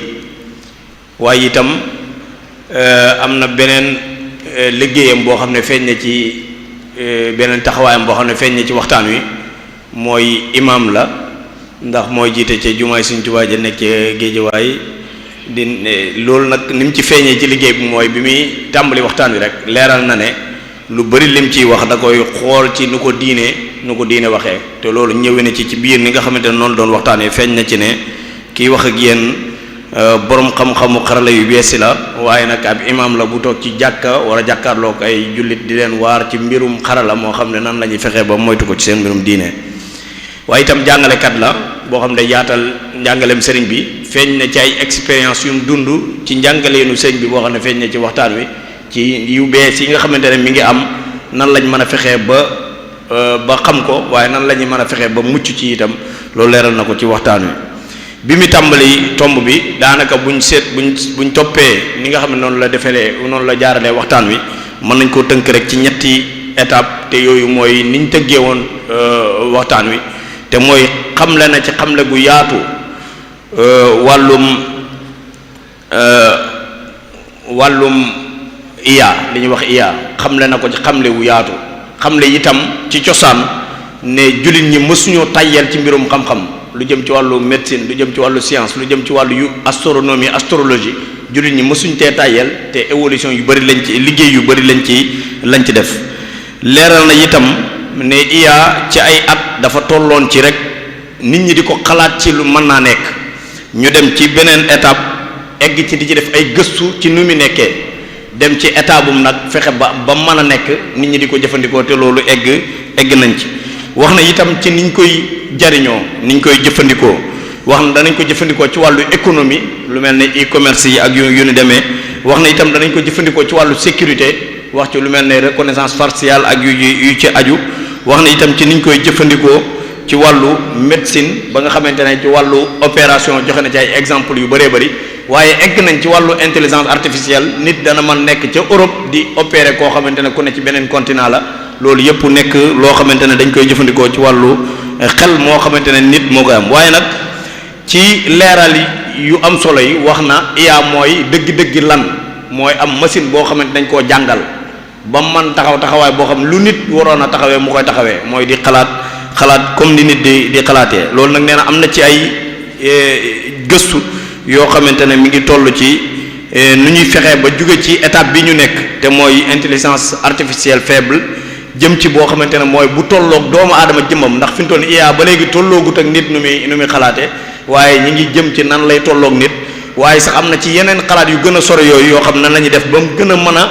waaye itam am na beneen liggéeyam boo xam ne feeñ na ci beneen taxawaayam boo xam ne feeñ na ci waxtaan wi mooy imaam la ndax mooy jiite ca jumaay Sëriñ Tuubaa ja nekk ca Géejawaay loolu nag ni mu ci feeñee ci liggéey bi mooy bi muy tàmbali waxtaan wi rek leeral na ne lu bari lim ciy wax da koy xool ci nu ko diine waxee te loolu ñëwee na ci biir ni nga xamante ne noonu doon waxtaanee feeñ na ci ne kiy wax ak yéen borom xam-xamu xarala yu beesi la waaye nag ab imam la bu toog ci jàkka wala jàkkaarloo ko ay jullit di leen waar ci mbirum xarala moo xam ne nan la ñuy fexee ba moytu ko ci seen mbirum diine waaye itam jàngalekat la boo xam ne yaatal njàngaleem sëriñ bi feeñ na ci ay expérience yu mu dund ci njàngaleenu sëriñ bi boo xam ne feeñ na ci waxtaan wi ci yu bees yi nga xamante ne mi ngi am nan lañ mën a fexee ba xam ko waaye nan la ñuy mën a fexee ba mucc ci itam loolu leeral na ko ci waxtaan wi bi mu tàmbali tomb bi daanaka buñ toppee ni nga xam ne noonu la jaaralee waxtaan wi mën nañ koo tënk rek ci ñetti étape te yooyu mooy niñ tëggee woon waxtaan wi te mooy xamle na ci xamle gu yaatu wàllum IA li ñuy wax IA xamle na ko ci xamle wu yaatu xamle itam ci cosaan ne jullit ñi mësuñoo tayyeel ci mbirum xam-xam lu jëm ci wàllu médecine lu jëm ci wàllu science lu jëm ci wàllu yu astronomie astrologie jullit ñi mësuñ tee tayyeel te évolution yu bari lañ ci liggéey yu bari lañ ci def leeral na itam ne IA ci ay at dafa tolloon ci rek nit ñi di ko xalaat ci lu mën naa nekk ñu dem ci beneen étape egg ci di ci def ay gëstu ci nu mu nekkee dem ci état bum nag fexe ba mën a nekk nit ñi di ko jëfandikoo te loolu egg nañ ci wax na itam ci niñ koy jariñoo niñ koy jëfandikoo wax na danañ ko jëfandikoo ci wàllu économie lu mel ne e-commerce yi ak yu ni demee wax na itam danañ ko jëfandikoo ci wàllu sécurité wax ci lu mel ne reconnaissance faciale ak yu ci aju wax na itam ci niñ koy jëfandikoo ci wàllu médecine ba nga xamante ne ci wàllu opération joxe na ci ay exemple yu bëree bëri waaye egg nañ ci wàllu intelligence artificielle nit dana mën nekk ca Europe di opérer koo xamante ne ku ne ci beneen continent la loolu yëpp nekk loo xamante ne dañ koy jëfandikoo ci wàllu xel moo xamante ne nit moo koy am waaye nag ci leeral yu am solo yi wax na IA mooy dëgg-dëgg lan mooy am machine boo xamante dañ koo jàngal ba man taxawaay boo xam lu nit waroon a taxawee mu koy taxawee mooy di xalaat comme ni nit di xalaatee loolu nag nee na am na ci ay gëstu yoo xamante ne mi ngi toll ci nu ñuy fexee ba jóge ci étape bi ñu nekk te mooy intelligence artificielle faible jëm ci boo xamante ne mooy bu tolloog doomu aadama jëmmam ndax fi mu toll IA ba léegi tolloogut ak nit nu muy xalaate waaye ñi ngi jëm ci nan lay tolloog nit waaye sax am na ci yeneen xalaat yu gën a sore yooyu yoo xam nan la ñuy def ba mu gën a mën a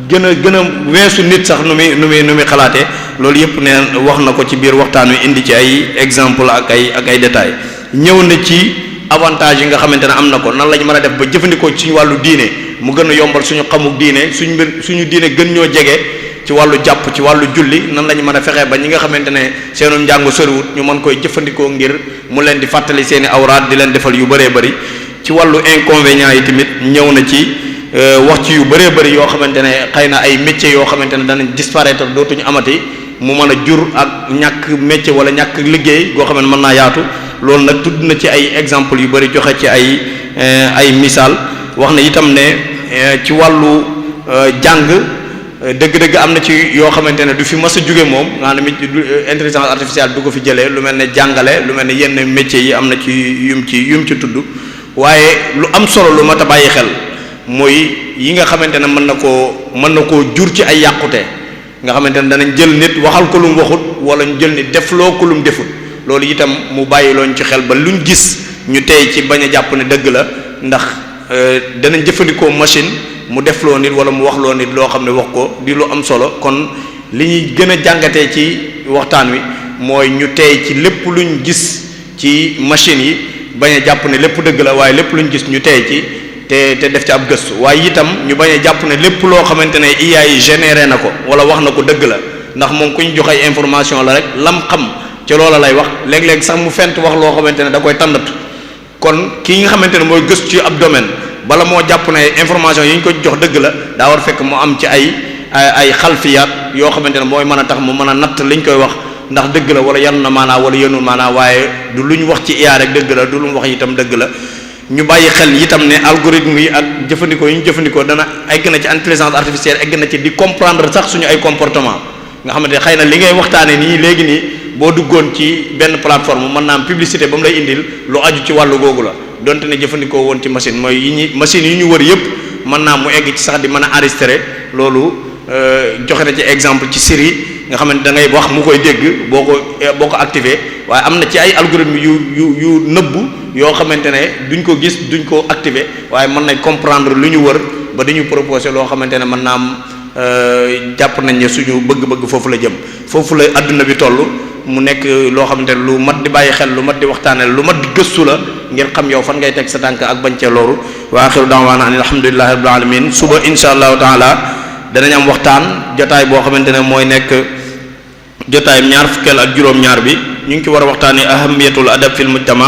gën a weesu nit sax nu muy xalaatee loolu yëpp ne wax na ko ci biir waxtaan wi indi ci ay exemple ak ay détails ñëw na ci avantage yi nga xamante ne am na ko nan lañ mën a def ba jëfandikoo ci suñu wàllu diine mu gën a yombal suñu xamuk diine suñu diine gën ñoo jege ci wàllu jàpp ci wàllu julli nan lañ mën a fexee ba ñi nga xamante ne seenu njàng soriwut ñu mën koy jëfandikoo ngir mu leen di fàttali seeni awraat di leen defal yu bëree bëri ci wàllu inconvénients yi tamit ñëw na ci wax ci yu bëree bëri yoo xamante ne xëy na ay métiers yoo xamante ne danañ disparaître dootuñu amati mu mën a jur ak ñàkk métier wala ñàkk liggéey goo xam ne mën naa yaatu loolu nag tudd na ci ay exemple yu bëri joxe ci ay misaal wax na itam ne ci wàllu jàng dëgg-dëgg am na ci yoo xamante ne du fi mas a jóge moom nga xam ne intelligence artificielle du ko fi jëlee lu mel ne jàngale lu mel ne yenn métiers yi am na ci yum ci tudd waaye lu am solo lu mat a bàyyi xel mooy yi nga xamante ne mën na koo jur ci ay yàqute nga xamante ne danañ jël nit waxal ko lu mu waxut wala ñu jël nit defloo ko lu mu defut loolu itam mu bàyyi looñ ci xel ba luñ gis ñu tey ci bañ a jàpp ne dëgg la ndax danañ jëfandikoo machine mu defloo nit wala mu waxloo nit loo xam ne wax ko di lu am solo kon li ñuy gën a jàngatee ci waxtaan wi mooy ñu tey ci lépp luñ gis ci machine yi bañ a jàpp ne lépp dëgg la waaye lépp luñ gis ñu tey ci te def ci ab gëstu waaye itam ñu bañ a jàpp ne lépp loo xamante ne IA yi généré na ko wala wax na ko dëgg la ndax moom ku ñu jox ay information la rek lam xam ci loola lay wax léeg-léeg sax mu fent wax loo xamante ne da koy tàndatu kon kii nga xamante ne mooy gëstu ci ab domaine bala moo jàpp ne information yi ñu ko jox dëgg la daa war fekk mu am ci ay xalfiyaat yoo xamante ne mooy mën a tax mu mën a natt liñ koy wax ndax dëgg la wala yan na maanaa wala yenul maanaa waaye du lu ñu wax ci IA rek dëgg la du lu mu wax itam dëgg la ñu bàyyi xel itam ne algorithme yi ak jëfandikoo yi ñu jëfandikoo dana egg na ci intelligence artificielle egg na ci di comprendre sax suñu ay comportement nga xamante ne xëy na li ngay waxtaane nii léegi nii boo duggoon ci benn plateforme mën naa am publicité ba mu lay indil lu aju ci wàllu googu la donte ne jëfandikoo woon ci machine mooy machine yi ñu wër yëpp mën naa mu egg ci sax di mën a enregistrer loolu joxe na ci exemple ci Siri nga xamante da ngay wax mu koy dégg boo ko activé waaye am na ci ay algorithme yu nëbbu yoo xamante ne duñ ko gis duñ ko activer waaye mën nañ comprendre lu ñu wër ba dañu proposer loo xamante ne mën naa am jàpp nañ ne suñu bëgg-bëgg foofu la jëm foofu la adduna bi toll mu nekk loo xamante ne lu mat di bàyyi xel lu mat di waxtaanee lu mat di gëstu la ngir xam yow fan ngay teg sa tànk ak bañ cee loru wa axiru da'waana an alhamdulillahi rabbil alamin suba insha allahu taala danañ am waxtaan jotaay boo xamante ne mooy nekk jotaayam ñaar fukkeel ak juróom-ñaar bi ñu ngi ci war a waxtaanee ahamiyatul adab fil mujtama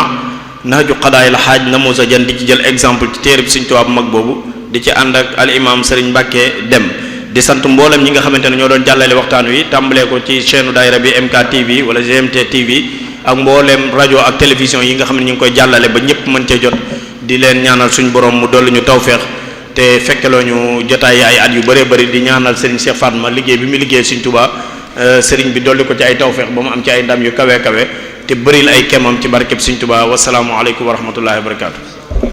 nahju qadaa'il haaj namuzajan di ci jël exemple ci téere bi Sëriñ Tuubaa bu mag boobu di ci ànd ak al imam Serigne Mbacke Dem di sant mboolem ñi nga xamante ne ñoo doon jàllale waxtaan wi tàmbalee ko ci chaîne daayira bi MK TV wala GMT TV ak mboolem rajo ak télévision yi nga xam ne ñu ngi koy jàllale ba ñëpp mën cee jot di leen ñaanal suñu borom mu dolli ñu tawféex te fekkeloo ñu jotaay ay at yu bëree bëri di ñaanal Serigne Cheikh Fatma liggéey bi mu liggéey Serigne Touba Serigne bi dolli ko ci ay tawféex ba mu am ci ay ndam yu kawe kawe te bëril ay kemam ci barkeb Serigne Touba wasalaamu aleykum wa rahmatullahi wa barakaatu.